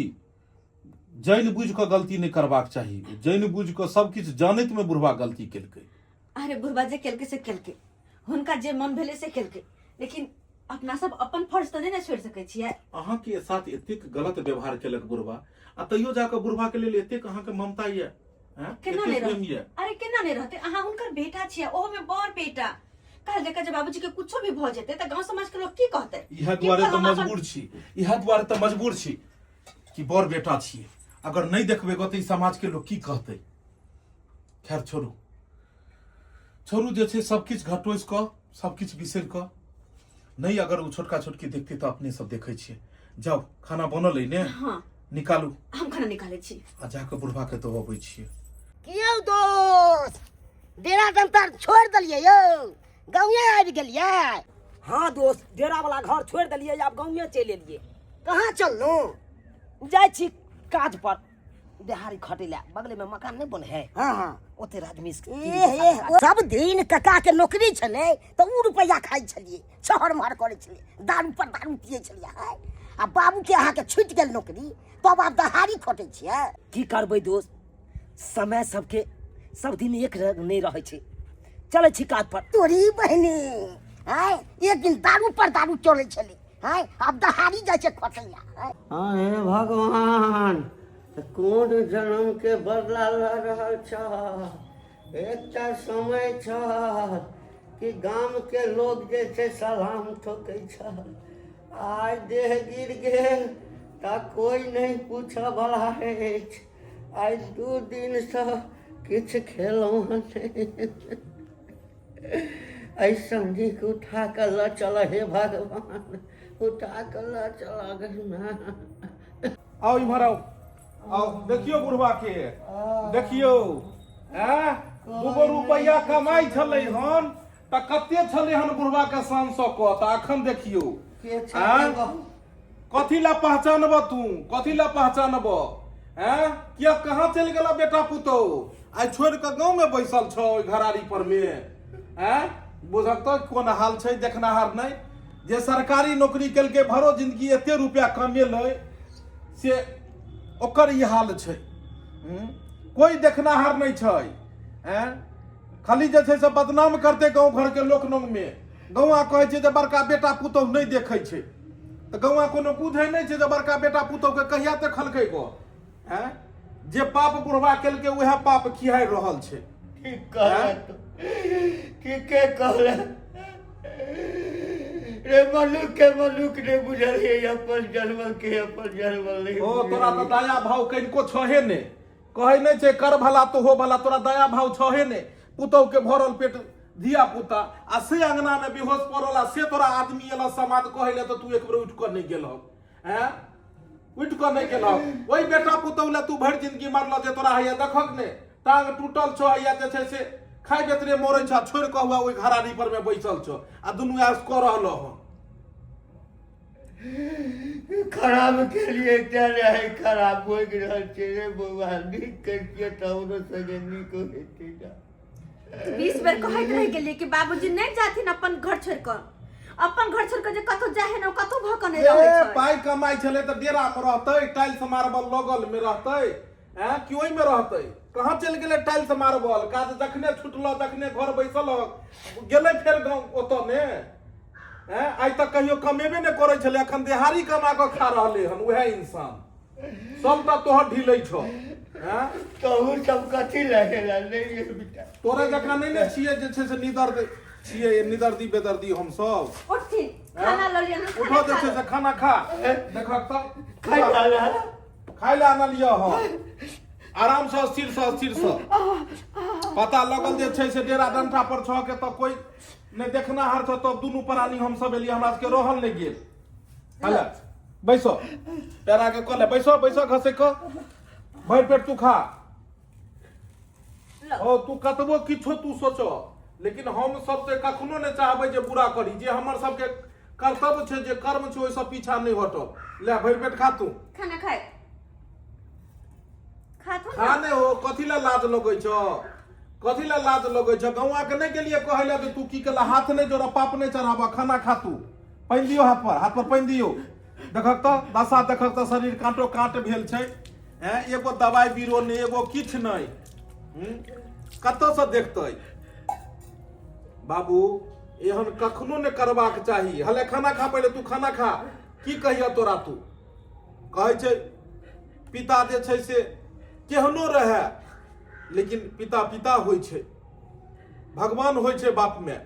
Speaker 1: जानि बुझि कऽ गलती नहि करबाक चाही। जानि बुझि कऽ सब किछु जानैत मे बुढ़वा गलती केलकै।
Speaker 2: अरे बुढ़बा जे केलकै से केलकै, हुनका जे मन भेलै से केलकै, लेकिन अपना सब अपन फर्ज तऽ नहि ने छोड़ि सकै छियै।
Speaker 1: अहाँके साथ एतेक गलत व्यवहार केलक बुढ़वा आ तैयो जाकऽ बुढ़वा के लेल एतेक अहाँके ममता यऽ, हैं?
Speaker 2: केना
Speaker 1: एतेक
Speaker 2: नहि
Speaker 1: प्रेम
Speaker 2: रहतै?
Speaker 1: यऽ?
Speaker 2: अरे केना नहि रहतै? अहाँ हुनकर बेटा छियै, ओहो में बड़ बेटा। कहल जकाँ जे बाबूजी के कुछो भी भऽ जेतै तऽ गाँव समाज के लोग की कहतै?
Speaker 1: इएह
Speaker 2: कि
Speaker 1: दुआरे तऽ
Speaker 2: फलाना
Speaker 1: मजबूर छी, इएह दुआरे तऽ मजबूर छी कि बड़ बेटा छियै। अगर नहि देखबै गऽ तऽ ई समाज के लोग की कहतै? खैर छोड़ू, छोड़ू, जे छै सब किछु घटोसि कऽ सब किछु बिसरि कऽ नहि, अगर ओ छोटका छोटकी देखतै तऽ अपने सब देखै छियै। जाउ, खाना बनल अइ ने?
Speaker 2: हँ।
Speaker 1: निकालू।
Speaker 2: हम खाना निकालै छी।
Speaker 1: आ जाकऽ बुढ़वा के दऽ अबै छियै।
Speaker 8: की यौ दोस्त, डेरा दंतर छोड़ि देलियै यौ, गाँवे आबि गेलियै?
Speaker 7: हाँ दोस्त, डेरा वाला घर छोड़ि देलियै, आब गाँवे चलि एलियै।
Speaker 8: कहाँ चललहुँ?
Speaker 7: जाइ छी काज पर, देहारी खटै लए, बगले में मकान नहि बने है?
Speaker 8: हाँ हाँ।
Speaker 7: ओते राजमिस्त्री
Speaker 8: एह एह, सब दिन कका के नौकरी छलै तऽ उ रुपैआ खाइ छलियै, छहर महर करै छलियै, दारू पर दारू पियै छलियै। हाय, आ बाबू के अहाँके छुटि गेल नौकरी, तब आब दहारी खटै छियै।
Speaker 7: की करबै दोस्त?
Speaker 4: समय सबके सब दिन एक रंग नहि रहै छै। चलै छी काज पर।
Speaker 8: तोरी बहिनी आय, एक दिन दारू पर दारू चलै छलै आय, आब दहाड़ी जाइ छै खटैया आय।
Speaker 5: हाँ हे भगवान, कोन जन्म के बदला लऽ रहल छह? एकटा समय छल कि गाम के लोग जे छै सलाम ठोकै छल, आइ देह गिर गेल तऽ कोइ नहि पूछऽ बला अछि। आइ 2 दिनसँ किछु खेलहुँ हन नहि। एहि संगीके उठा कऽ लऽ चलऽ हे भगवान, उठा कऽ लऽ चलऽ गहिमा।
Speaker 1: आउ इम्हर आउ, आउ देखियौ बुढ़वा के देखियौ। ऐं 2 रुपैआ कमाइ छलै हन तऽ कते छलै हन बुढ़वा के शान सँ कऽ, तऽ अखन देखियौ।
Speaker 5: के छै?
Speaker 1: ऐं कथी ला पहचानब तू, कथी ला पहचानब? ऐं किया कहाँ चलि गेला बेटा पुतोह? आइ छोड़ि कऽ गाँव में बैसल छौ ओहि घरारी पर में। ऐं बुझक तऽ कोन हाल छै, देखनाहार नहि। जे सरकारी नौकरी केलकै भरो जिंदगी एते रुपया कमेलै से ओकर ई हाल छै। कोइ देखनाहार नहि छै। ऐं खाली जे छै से बदनाम करते गाँव घर के लोक नंग में। गौआ कहै छै जे बड़का बेटा पुतोह नहि देखै छै, तऽ गौआ कोनो बुझै नहि छै जे बड़का बेटा पुतोह के कहिया देखलकै गो। ऐं जे पाप बुढ़वा केलकै उएह पाप खिहारि रहल छै।
Speaker 5: ठीक कहले तू, ठीके कहले रे। मनुख के मनुख नहि बुझलियै, अपन जन्मल के अपन जन्मल नहि।
Speaker 1: ओ तोरा तऽ दया भाव कनिको छहे ने। कहै नहि छै कर भला तो हो भला, तोरा दया भाव छहे ने। पुतोह के भरल पेट धिया पुता आ से अंगना में बेहोश पड़ल आ से तोरा आदमी एल समाद कहै ले तऽ तू एक बेर उठि कऽ नहि गेलह। हैं उठि कऽ नहि गेलह। ओहि बेटा पुतोह ले तू भरि जिंदगी मरल जे तोरा हैया देखक ने टांग टूटल छौ, हैया जे छै से खाइ बेतरे मरै छौ, छोड़ि कऽ हुआ ओहि घरारी पर में बैसल छौ आ दुनू ऐश कऽ रहल हन।
Speaker 5: खराब के लिए तें रहै खराब हो रहल छै रे बौआ। नीक करितियै तऽ हमरो संगे नीक होइतै ने।
Speaker 2: 20 बेर कहैत रहि गेलियै कि बाबूजी नहि जाथिन अपन घर छोड़ि कऽ, अपन घर छोड़ि कऽ जे कतौ जाइ है ने कतौ भऽ कऽ नहि रहै
Speaker 1: ए,
Speaker 2: छै।
Speaker 1: पाइ कमाइ छलै तऽ डेरा मे रहतै, टाइल्स मार्बल लगल मे रहतै, ऐं कि ओहि मे रहतै? कहाँ चलि गेलै टाइल्स मार्बल? काज जखने छुटलो तखने घर बैसल गेलै फेर गाँव ओतऽ ने। ऐं आइ तक कहियो कमेबे नहि करै छलै, अखन देहारी कमा कऽ खा रहलै हन उएह इंसान। सब तऽ तोहर ढीलै छौ। ऐं
Speaker 5: तहु सब कथी लगेला नहि रे बेटा?
Speaker 1: तोरे जकाँ नहि ने छियै जे छै से निदर्द छियै, निदर्दी बेदर्दी हम सब।
Speaker 2: उठथिन, खाना लऽ लिअ।
Speaker 1: उठो जे छै से खाना खा। देखक तऽ
Speaker 5: खाइ ला
Speaker 1: खाइ लए आनलियै हँ। आराम से, स्थिर से, स्थिर से। पता लगल जे छै से डेरा डंटा पर छह के तऽ कोइ नहि देखनाहार छह, तब दुनू प्राणी हम सब एलियै, हमरा सबके रहल नहि गेल। हले बैसो, पैरा के कऽ ले, बैसो बैसो, घसै कऽ भरि पेट तू खा। ओ तू कतबो किछो तू सोचो, लेकिन हम सब से कखनो नहि चाहबै जे बुरा करी। जे हमर सबके कर्तव्य छै, जे कर्म छै, ओहिसँ पीछा नहि हटब। ले भरि पेट खा तू
Speaker 2: खाना। खाय खाथुन।
Speaker 1: खा ने हो। कथी लए लाज लगै छौ? कथी लए लाज लगै छौ? गौआ के नहि गेलियै कहै लए जे तू की केला? हाथ नहि जोड़, पाप नहि चढ़ाबऽ, खाना खा तू। पानि दियौ हाथ पर, हाथ पर पानि दियौ। देखक तऽ दशा देखक तऽ, शरीर काँटो काँट भेल छै। हैं एगो दवाइ बीरो नहि, एगो किछु नहि। कतऽसँ देखतै बाबू? एहन कखनो नहि करबाक चाही। हले खाना खा पहिले तू, खाना खा। की कहिया तोरा? तू कहै छै पिता जे छै से केहनो रहए, लेकिन पिता पिता होइ छै, भगवान होइ छै बापमे।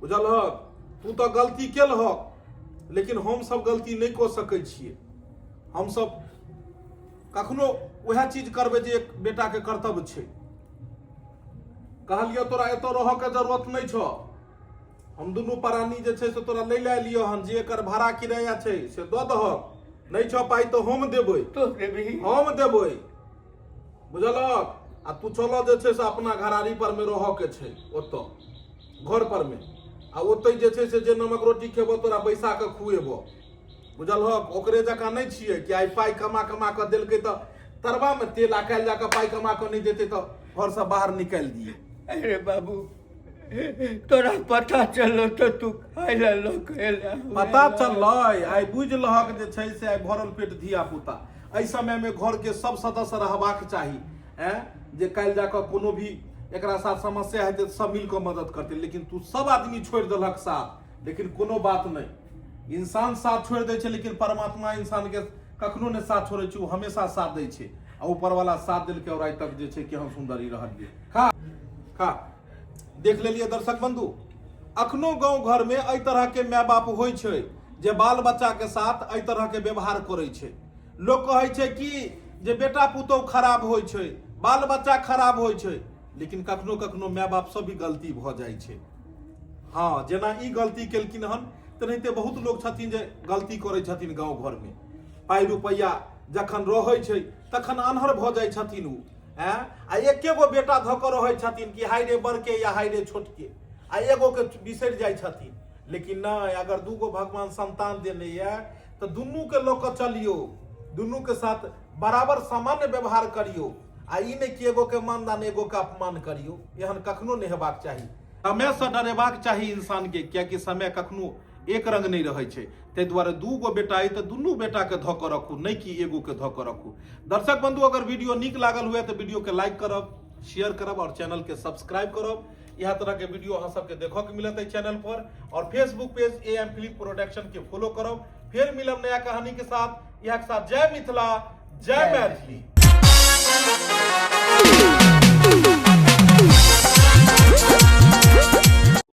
Speaker 1: बुझलहक? तू तऽ गलती केलहक, लेकिन हमसभ गलती नहि कऽ सकै छियै। हमसभ कखनो उएह चीज करबै जे एक बेटाके कर्तव्य छै। कहलियौ तोरा एतऽ रहऽके जरूरत नहि छौ। हम दुनू प्राणी जे छै से तोरा लै लए एलियौ हन। जे एकर भाड़ा किराया छै से दऽ दहक, नहि छौ पाइ तऽ हम देबै।
Speaker 5: तो देबही?
Speaker 1: हम देबै, बुझलहक? आ तू चलऽ जे छै से अपना घरारी पर मे रहऽ के छै ओतऽ घर पर मे, आ ओतै जे छै से जे नमक रोटी खेबो तोरा बैसा कऽ खुएबो, बुझलहक? ओकरे जकाँ नहि छियै कि आइ पाइ कमा कमा कऽ देलकै तऽ तरबामे तेल, आ काल्हि जा कऽ पाइ कमा कऽ नहि देतै तऽ घरसँ बाहर निकालि दियै।
Speaker 5: अरे बाबू, तोरा पता चललो तऽ तू खाय लए लऽ के एला?
Speaker 1: पता चललै आइ बुझि लहक जे छै से आइ भरल पेट धिया पुता। एहि समयमे घरके सब सदस्य रहबाक चाही। ऐं जे काल्हि जाकऽ कोनो भी एकरा साथ समस्या हेतै तऽ सब मिल कऽ मदद करतै लेकिन तू सब आदमी छोड़ि देलक साथ लेकिन कोनो बात नहि इंसान साथ छोड़ि दै छै लेकिन परमात्मा इंसान के कखनो नहि साथ छोड़ै छै ओ हमेशा साथ दै छै आ ऊपर वाला साथ देलकै और आइ तक जे छै केहन सुन्दर ई रहलियै खा खा देख लेलियै दर्शक बंधु अखनो गांव घर में एहि तरह के माय बाप होइ छै जे बाल बच्चा के साथ एहि तरह के व्यवहार करै छै लोक कहै छै कि जे बेटा पुतोह खराब होइ छै बाल बच्चा खराब होइ छै लेकिन कखनो कखनो माय बाप से भी गलती भऽ जाइ छै हँ जेना ई गलती केलखिन हन तेनाहिते बहुत लोक छथिन जे गलती करै छथिन गाँव घरमे पाइ रुपैआ जखन रहै छै तखन आन्हर भऽ जाइ छथिन ओ आँय आ एके गो बेटा धऽ कऽ रहै छथिन कि हाय रे बड़के या हाय रे छोटके आ एगो के बिसरि जाइ छथिन लेकिन नहि अगर दूगो भगवान संतान देने यऽ तऽ दुनूके लऽ कऽ चलियौ दुनूके साथ बराबर सामान्य व्यवहार करियौ आ ई नहि कि एगोके मानदान एगोके अपमान करियौ एहन कखनो नहि हेबाक चाही समयसँ डरेबाक चाही इंसानके कियाकि समय कखनो एक रंग नहि रहै छै ताहि दुआरे दू गो बेटा अइ तऽ दुनू बेटाके धऽ कऽ रखू नहि कि एगोके धऽ कऽ रखू दर्शक बंधु अगर वीडियो नीक लागल हुए तऽ वीडियोके लाइक करब शेयर करब आओर चैनलके सब्सक्राइब करब इएह तरहके वीडियो अहाँ सबके देखऽके मिलत एहि चैनल पर और Facebook page A M film production के फॉलो करब फिर मिलब नया कहानी के साथ इएह के साथ जय मिथिला जय मैथिली।